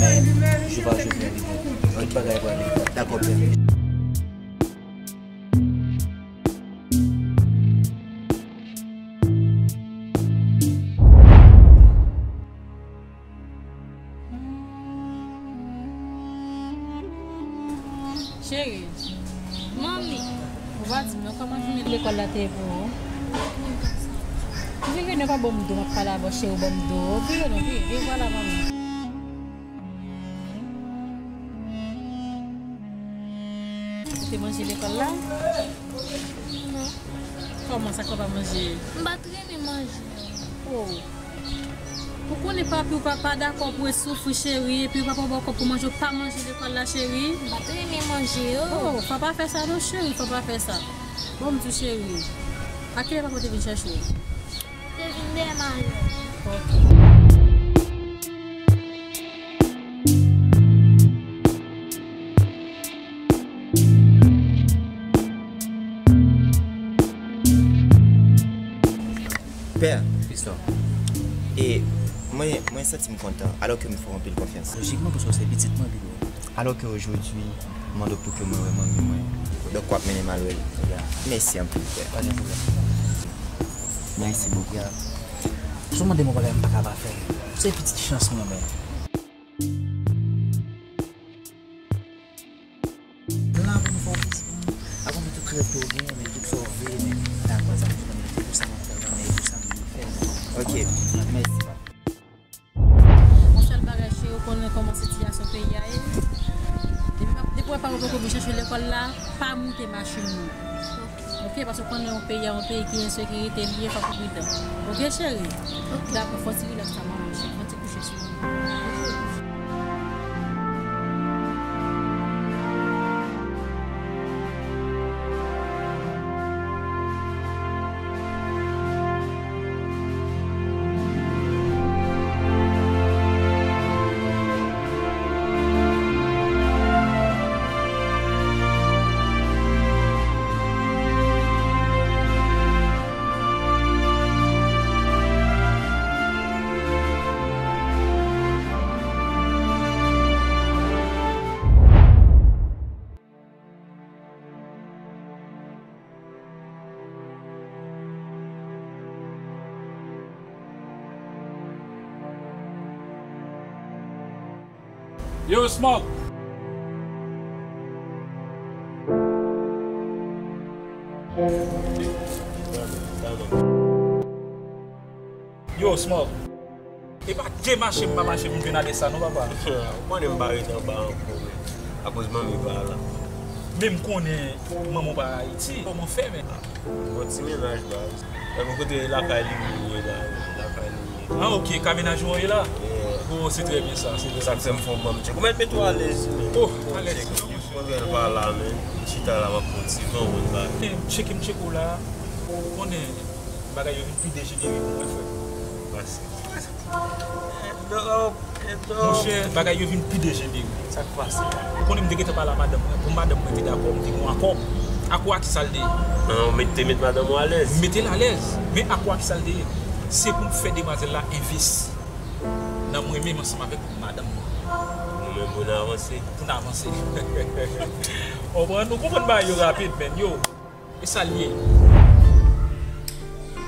Men, je vais jouer avec vous. Tout bagay pral byen. Dakò, pè. Cheri. Manmi. Ou pa di m non kòman jounen lekòl la te ye pou ou. Vire non, pa ban m do, m ap pale avè w, cheri, ou ban m do. Vire non, vire, vire, vwala manmi. Ou te manje lekòl la? Non. Kòman sa, kòman manje? M pa t renmen manje. Oh. Ou konnen papi w pa, pa dakò pou w soufri, cheri, epi w pa, pa ba w kòb pou manje, w pa manje lekòl la, cheri. M pa t renmen manje yo. Oh, fò pa fè sa non, cheri, fò pa fè sa. Bon, m di w, cheri, a kilè papa w te vin chèche w? Te vin dèyè mayo. Ok. Pè, Fiston, e mwen, mwen santi m kontan, alòske m fè w anpil konfyans. Lojikman, paske w se pitit mwen, Pipo. Alòske ojodwi, m mande w pou ke mwen wè manmi mwen. Donk, w ap mennen m al wè l. Ya. Mèsi anpil, pè. Pa gen pwoblèm. Merci beaucoup. Ya. Si w mande m yon bagay, m pa ka pa fè l. Se pitit chans mwen, men. M la pou m fè w vizit mwen. Avan men tout rèv ke w genyen, men tout sa w vle, men dakò, sa m di, men se pou sa m ap travay, men e pou sa m vle fè l. Ok, mèsi, papa. Yon sèl bagay, cheri, ou konnen kòman sitiyasyon peyi a ye. Depi pa, depi w wè pa w poko vin chèche lekòl la, pa moute machin nan. Ok, paske w konnen yon peyi a, yon peyi ki ensekirite li ye, fòk ou pridan. Ok, cheri? Ok. Dakò, fè yon ti rilaks la, manman, cheri. Fè yon ti kouche sou ou. Yo, Smoke! Yo, Smoke! E pa de mache m pa mache m vin ale sa non, papa. Ou konnen m pa ret anba ankò, men. Akoz manmi pa la. Men m konnen manman w pa Ayiti. Kòman w fè, men? Bon ti mennaj, baz. Epi kote lakay li menm ye la, lakay li ye. Ah, ok, ka mennaj ou an ye la? Yeah. Oh, se trè byen sa, se trè byen sa. Sa k fè m fè yon banm tchèk. Ou mèt mete w alèz, men. Oh, alèz. Mwen gen l pa la, men. M chita la, m ap pran ti van, ou konn bagay. M tcheke, m tcheke w la. Ou konnen, bagay yo vin pi dejenere pou mwen, frè. Pase. Monchè, bagay yo vin pi dejenere. Sa k pase? Ou konnen m te gentan pale a madanm mwen. Pou madanm mwen te dakò, m te gen yon akò. Akò a ki sa l te ye? An, ou met, te met madanm ou alèz? M mete l alèz. Men akò a ki sa l te ye? Se pou m fè demwazèl la envesti nan mwen menm ansanm avèk madanm mwen. Nou menm pou n avanse. Pou n avanse. Konprann? Nou konprann bagay yo rapid, men yo. E sa l ye?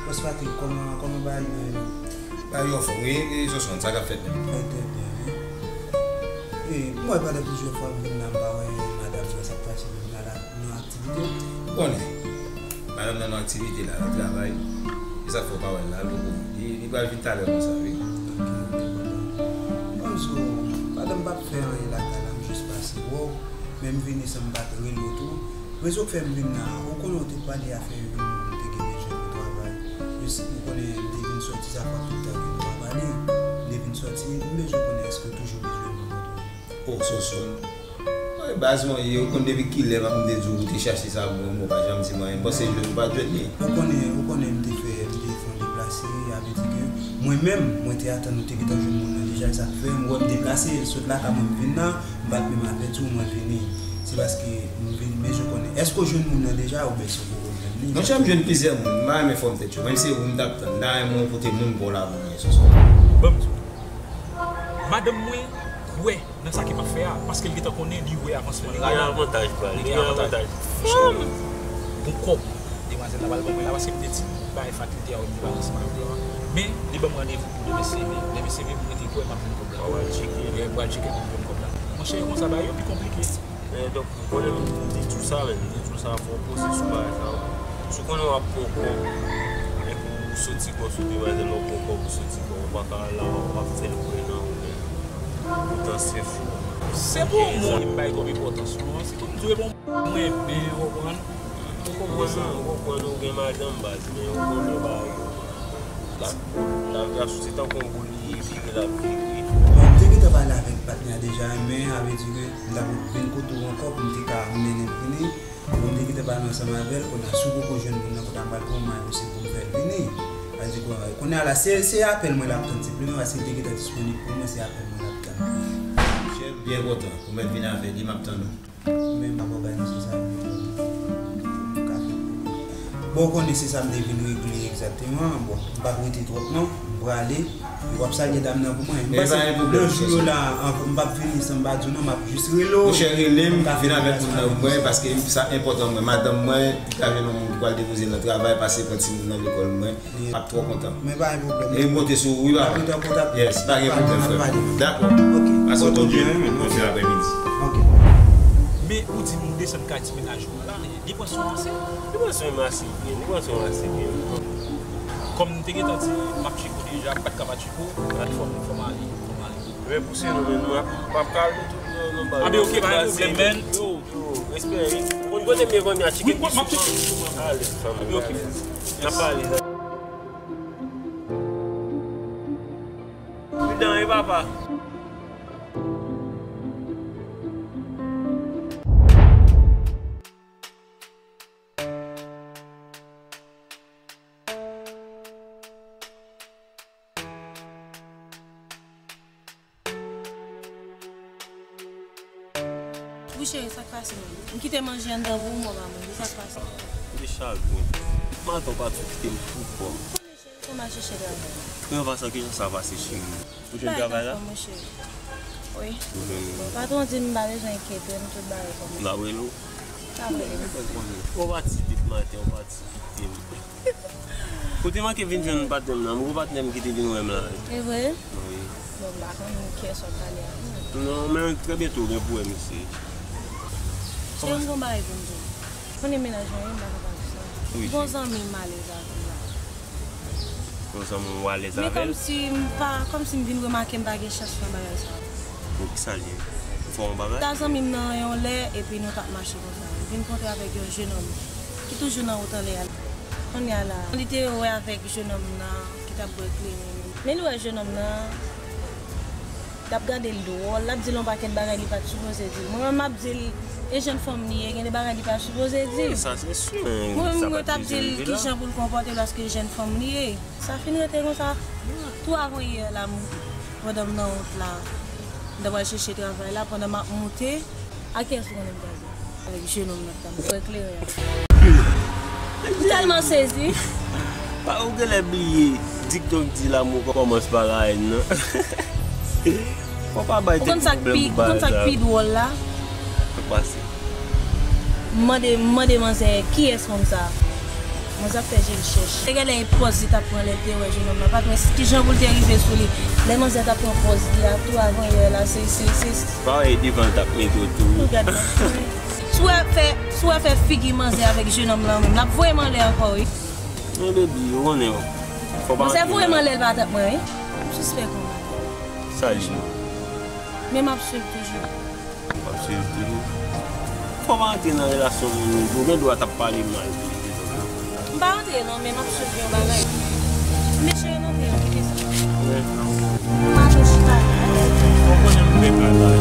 Bòs Patrick, kòman, kòman bagay yo ye menm? Bagay yo anfòm, wi, e Joswan, sa k ap fèt menm? Trè, trè byen, wi. E, m wè pandan plizyè fwa m vin la, m pa wè madanm mwen, sa k pase menm la, la nan aktivite? Ou konnen, madanm nan nan aktivite la, nan travay. E sa k fè w pa wè l la, li, li, li pral vin talè konsa, wi. Ok, ok, papa. Bon, so, pandan m p ap fè anyen lakay la, m jis pase wè w. Men m vini san m pa t rele w tou. Rezon k fè m vin la, ou konnen w te pale afè yon moun te gen bezwen pou travay. Jis ou konnen m te vin sòti, sa fè tout tan ke nou pa pale. M te vin sòti, m bezwen konnen èske w toujou bezwen moun pou travay. Oh, Soso. Baz mwen, yo konn depi kilè m ap mande di w ou te chache sa pou mwen, ou pa janm di mwen anyen. M panse jwenn ou pa t jwenn li. Ou konnen, ou konnen m te fè, m te fè yon deplase, a vle di ke mwen menm, mwen te atann ou te gentan jwenn moun nan deja, e sa k fè m wè m deplase, sot lakay mwen m vin nan, m pa t menm avèti w mwen vini. Se paske m vin, men je konnen. Èske w jwenn moun nan deja oubyen se w poko jwenn li? Monchè, m jwenn plizyè moun, m pa renmen fòm tèt yo, menm se ou m t ap tann, m ta renmen w pote moun pa w la pou mwen, Soso. Ban m di w. Madanm mwen kwè nan sa ke m ap fè a, paske l gentan konnen li wè avansman nan. Li gen avantaj, bra, li gen avantaj. Fanm! Bon kòb demwazèl la pral ban mwen la, paske m te di bagay fakilte a, wi, m te pale ansanm avèk li. Men, li ban m randevou pou demen seve. Demen seve, m rete kwè m ap jwenn kòb la. Ou pral tcheke? Wi, m pral tcheke pou m jwenn kòb la. Monchè, e konsa bagay yo pi konplike. Men, donk, ou konnen m di tou sa, men, m di tou sa, fò w poze sou bagay sa, wi. Si w konnen w ap pran kòb, epi w soti kò sou demwazèl la, w pran kòb, w soti kò, w pa ka al la, w ap fè l kwè nan ou, men. Poutan se fou. Se pou moun m bay twòp enpòtans, non. Se tout dwe bon mwen, men, w konprann? Ou konprann, non, ou konprann, ou gen madanm, baz, men ou konnen bagay yo. La, lavi a sou se tankou yon boul li ye, vire l ap vire. Bon, m te gentan pale avèk patnè a deja, men a vle di ke m t ap vin kote w ankò pou m te ka mennen l vini. Bon, m te gentan pale ansanm avè l, kounye a si w poko jwenn moun nan, kounye a m pral pran mwen osi pou m fè l vini. Sa vle di kounye a la, se, se apèl mwen l ap tann, senpleman paske l te gentan disponib pou mwen, se apèl mwen l ap tann. Monchè, m byen kontan pou mèt vin avè li, m ap tann ou. Men m ap òganize sa pou nou ka fè. Bon, ou konnen se sa m te vin regle egzakteman. Bon, m p ap rete twòp non. M prale. Epi w ap salye dam nan pou mwen. M panse nan jou yo la, an, m p ap vini san m pa di w non, m ap jis rele w. Monchè, rele m, vin avèk moun nan pou mwen, paske sa enpòtan mwen. Madanm mwen, li ka jwenn yon moun ki pral depoze l nan travay, pase pran timoun nan lekòl mwen. M ap twò kontan. Men pa gen pwoblèm. E m konte sou ou, wi, papa. Yes, pa gen pwoblèm, frè m. Dakò. Ok. Pase yon bon jounen, men, mwen fè aprèmidi. Ok. Men ou di m ou desann kay ti mennaj ou an la, li pran swen w ase? Li pran swen m ase byen, li pran swen m ase byen. Kòm m te gentan di, m ap tcheke w deja, m pa t ka pa tcheke w, fò m, fò m ale, fò m ale. Men pouse nou, men nou ap, m ap ka al tou nan, nan ba yo. Anben, ok, pa gen pwoblèm, men. Yo, yo, respè, wi. Ou konn kote m ye vanmi a, tcheke m sou fanm. Ale, fanm. Anben, ok. N ap pale. Pridan, wi, papa. Wi, cheri, sa k pase menm? M kite manje anndan pou ou, mwen pa manje. Sa k pase? Dechaje mwen. Maten w pati w kite m pou kò m. Konnen, cheri, kòman al chèche travay? Mwen pa sa, kijan sa pase, cheri? Ou jwenn travay la? Wi. Ou jwenn? Patwon di m pa bezwen enkyete m, tout bagay kòmanse. M ap rele w. M ap rele w. Ou pati depi maten, ou pati kite m. Ou te manke vin jwenn patnè m nan, m gon patnè m ki te vin wè m la. E vre? Wi. Bon, m pa konn kiyès w ap pale a. Non, men trè byento w gen pou wè misye. Cheri, m gon bagay pou m di w. Konnen mennaj mwen, wi, m pa ka pa di sa. Wi, cheri. M gon zanmi m alèz avè l la. Gon zanmi w alèz avè l? Men kòmsi m pa, kòmsi m vin remake m pa gen chans nan bagay sa. Bon, kisa l ye? Ou fè yon bagay? Ta zanmi m nan yon lè, epi nou t ap mache konsa. M vin kontre avèk yon jenòm ki toujou nan wout anlè a. Kounye a la, li te wè avèk jenòm nan ki t ap bwè kleren. Men li wè jenòm nan, l ap gade l dwòl, l ap di l yon pakèt bagay li pa t sipoze di l. Mwen menm, m ap di l, e jèn fanm li ye, gen de bagay li pa sipoze di. Wi, sa se si. Mwen menm, mwen t ap di l kijan pou l konpòte l paske jèn fanm li ye. Sa fin rete konsa. Tou avan yè la, m, pandan m nan wout la, m ta pral chèche travay la, pandan m ap moute, a kiyès ou konnen m pral di? Avèk jenòm nan k t ap bwè kleren an. M tèlman sezi. Pa ou genlè bliye, dikton k di l'amour commence par la haine nan. Fò pa bay tèt ou pwoblèm pou bagay sa. Ou konn sa k pi dwòl la? Sa k pase? M mande, m mande manzè kiyès fanm sa. Manzè ap fè je l chèch. Te genlè e pòz li t ap pran lè l te wè jenòm nan. Pa t wè kijan pou l te rive sou li. Lè manzè t ap pran pòz li a tou avan yè la, se, se, se. Pa wè e devan l t ap mete w tou. Ou gad. Si w wè fè, si w wè fè figi manzè avèk jenòm nan menm, l ap voye m anlè ankò, wi. Men baby, ou konnen, fò pa antre nan. Manzè voye m anlè, l pa tann mwen, wi. M sispèk yon bagay. Sa l ye? Men m ap swiv toujou. W ap swiv toujou. Fò w pa antre nan relasyon moun yo. Ou gen dwa t ap pale mal de, de zòt la. M pa antre non, men m ap swiv yon bagay. Men cheri, m antre, kite sa. Wi. M ap chita. Ou konnen m fè kal la.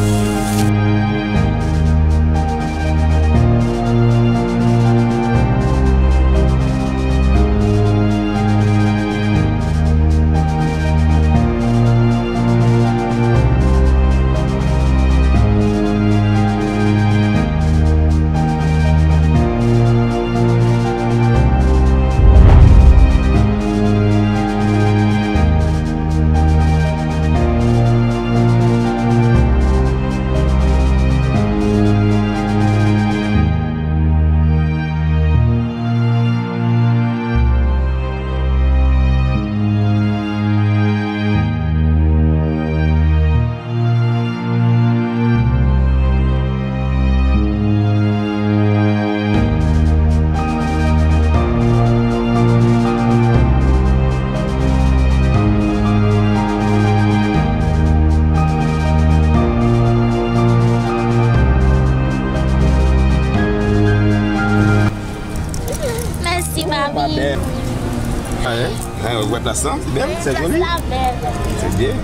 Plas lan, se bèl, se joli. Plas la bèl. Se byen.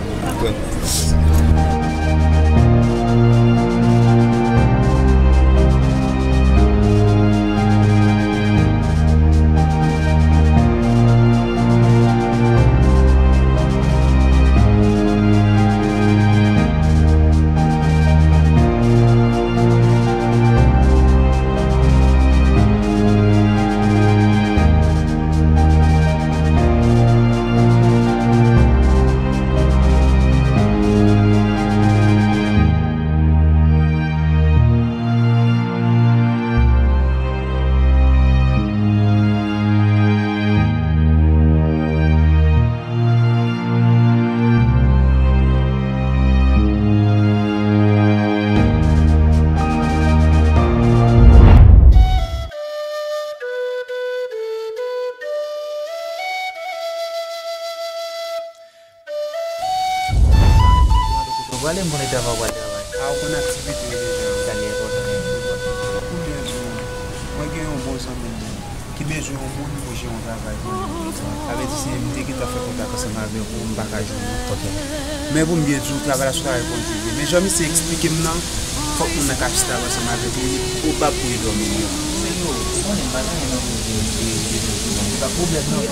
Ou prale, m konnen travay ou pral travay. A, ou konn aktivite yo deja. Sa li enpòtan. Konbyen jou? Mwen gen yon bon zanmi m ki bezwen yon moun pou jere yon travay pou li. Sa vle di, si m te gentan fè kontak ansanm avè w, m pa ka jwenn ou. Ok. Men pou m byen di w, travay la se yon travay kontinye. Men jan misye eksplike m nan, fòk moun nan ka chita ansanm avèk li, li pwobab pou li dòmi miyò. Men yo, ou konnen m pa janm nan pou li, li, li, li, li, li pa pwoblèm nan.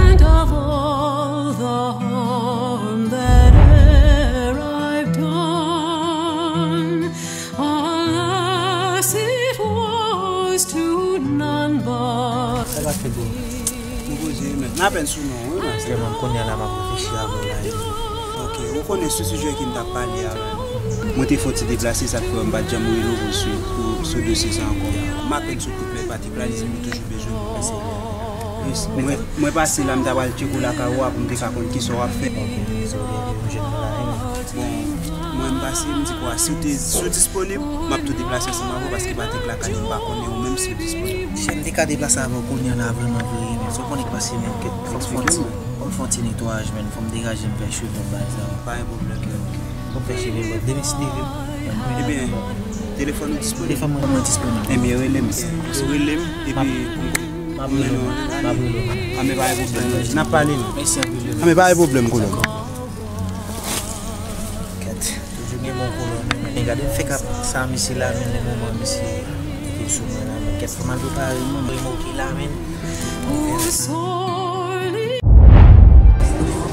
And of all the harm that e'er I've done, alas, it was to none but Sa va fè gwo. Nou poze, men. N apèn sou non, wi, men. Sèlman, kounye a la, m ap reflechi avè w la, e. Ok, ou konnen sou sijè ke m t ap pale a, men. Mwen te fè yon ti deplase, sa k fè m pa t janm rele w sou, sou, sou dosye sa ankò. M apèn sou kout men, pa te planifiye, m toujou bezwen w. Mwen, mwen pase la, m ta pral tcheke w lakay ou a pou m te ka konn kisa w ap fè. Ok, so, ou gen yon jèn nan la, e. Bon, mwen m pase, m di kwa, si w te, si w disponib, m ap tou deplase ansanm avè w, paske pa te plakade, m pa konnen ou menm si w disponib. Si m te ka deplase avè w kounye a la, vrèman vre, men, sa w konnen k pase, men, kèt, fò m fè yon ti, fò m fè yon ti netwayaj, men, fò m degaje m fè cheve m bagay sa. Pa gen pwoblèm. Fò m fè cheve m, demen si Dye vle. Ebyen, telefòn ou disponib? Telefòn mwen, mwen disponib. Ebyen, rele m. Rele m, epi M ap rele w, m ap rele w. A, men pa gen pwoblèm. N ap pale, men. Mèsi anpil, bebe. A, men pa gen pwoblèm, kolonn. Kèt, toujou gen bon kolonn, men. Men gade fèk ap sa misye la, men nan moman misye te sou mwen la, men kèt, fò m al prepare m, mwen, mwen, ok la, men.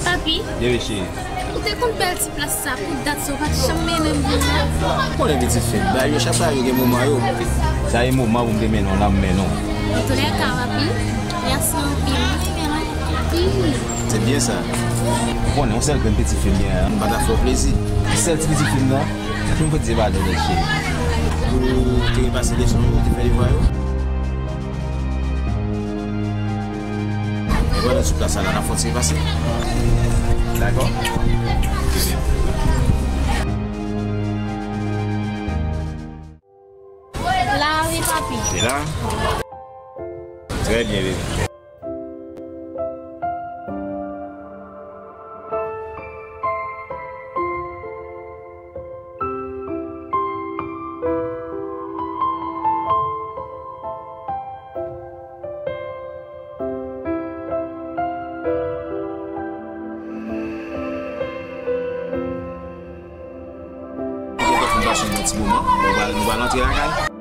Papi, bebe cheri. Ou te konn bèl ti plas sa pou dat sa, ou pa t janm mennen m vin la. Ou konnen pitit fi m, bagay yo chak bagay yo gen moman yo. Sa e moman pou m te mennen w la, m mennen w. Antoulèka, papi, mèsi anpil. Mwen te renmen w anpil. Se byen sa. Ou konnen, yon sèl grenn pitit fi m gen an. M pa ta fè w plezi. Sèl ti pitit fi m nan, pou m fè di se pa dòdò cheri. Ou te repase leson yo, ou te fè devwa yo? Mwen nan sou plas la, n ap fè yon ti pase. Dakò? La wi, papi. Se la? Trè byen, bebe. Nou pase yon bon ti moman. Bon, nou pral, nou pral antre lakay.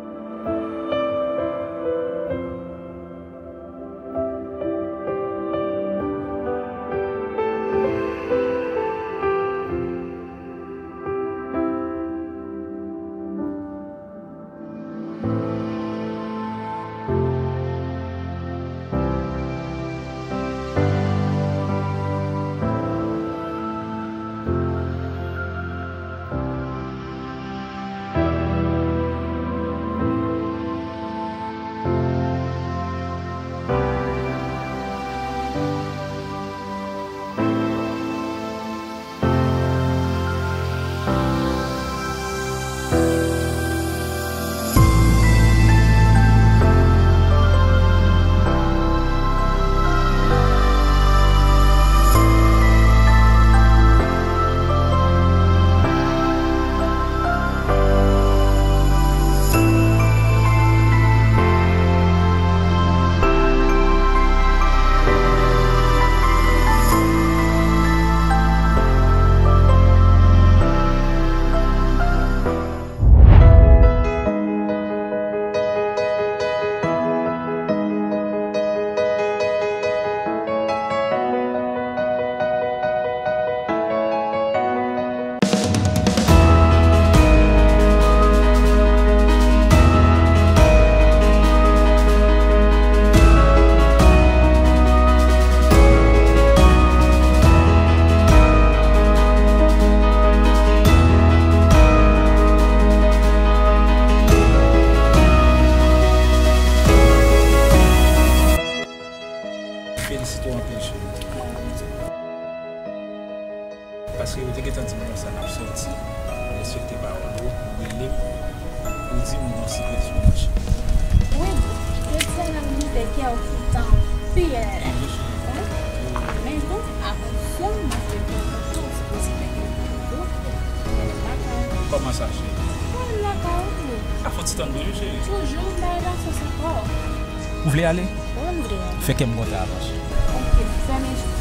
Paske ou te gentan di m konsa n ap sòti. Respekte pawòl ou, ou rele m, ou di m yon sikrè sou mwen, cheri. Wi, boo. Jodi a n ap goute kè w ki tanpil. Wi, men tou, avan sèl m ap fè kè w kontan, ou sipoze mete l pou ou tou. Mwen lakay ou. Kòman sa, cheri? Mwen lakay ou, boo. Ap fè yon ti tann tou, wi, cheri. Toujou, m bay la sòs ankò. Ou vle ale? Wi, m vle ale. Fè kè m kontan avan, cheri. Ok, fèmen je.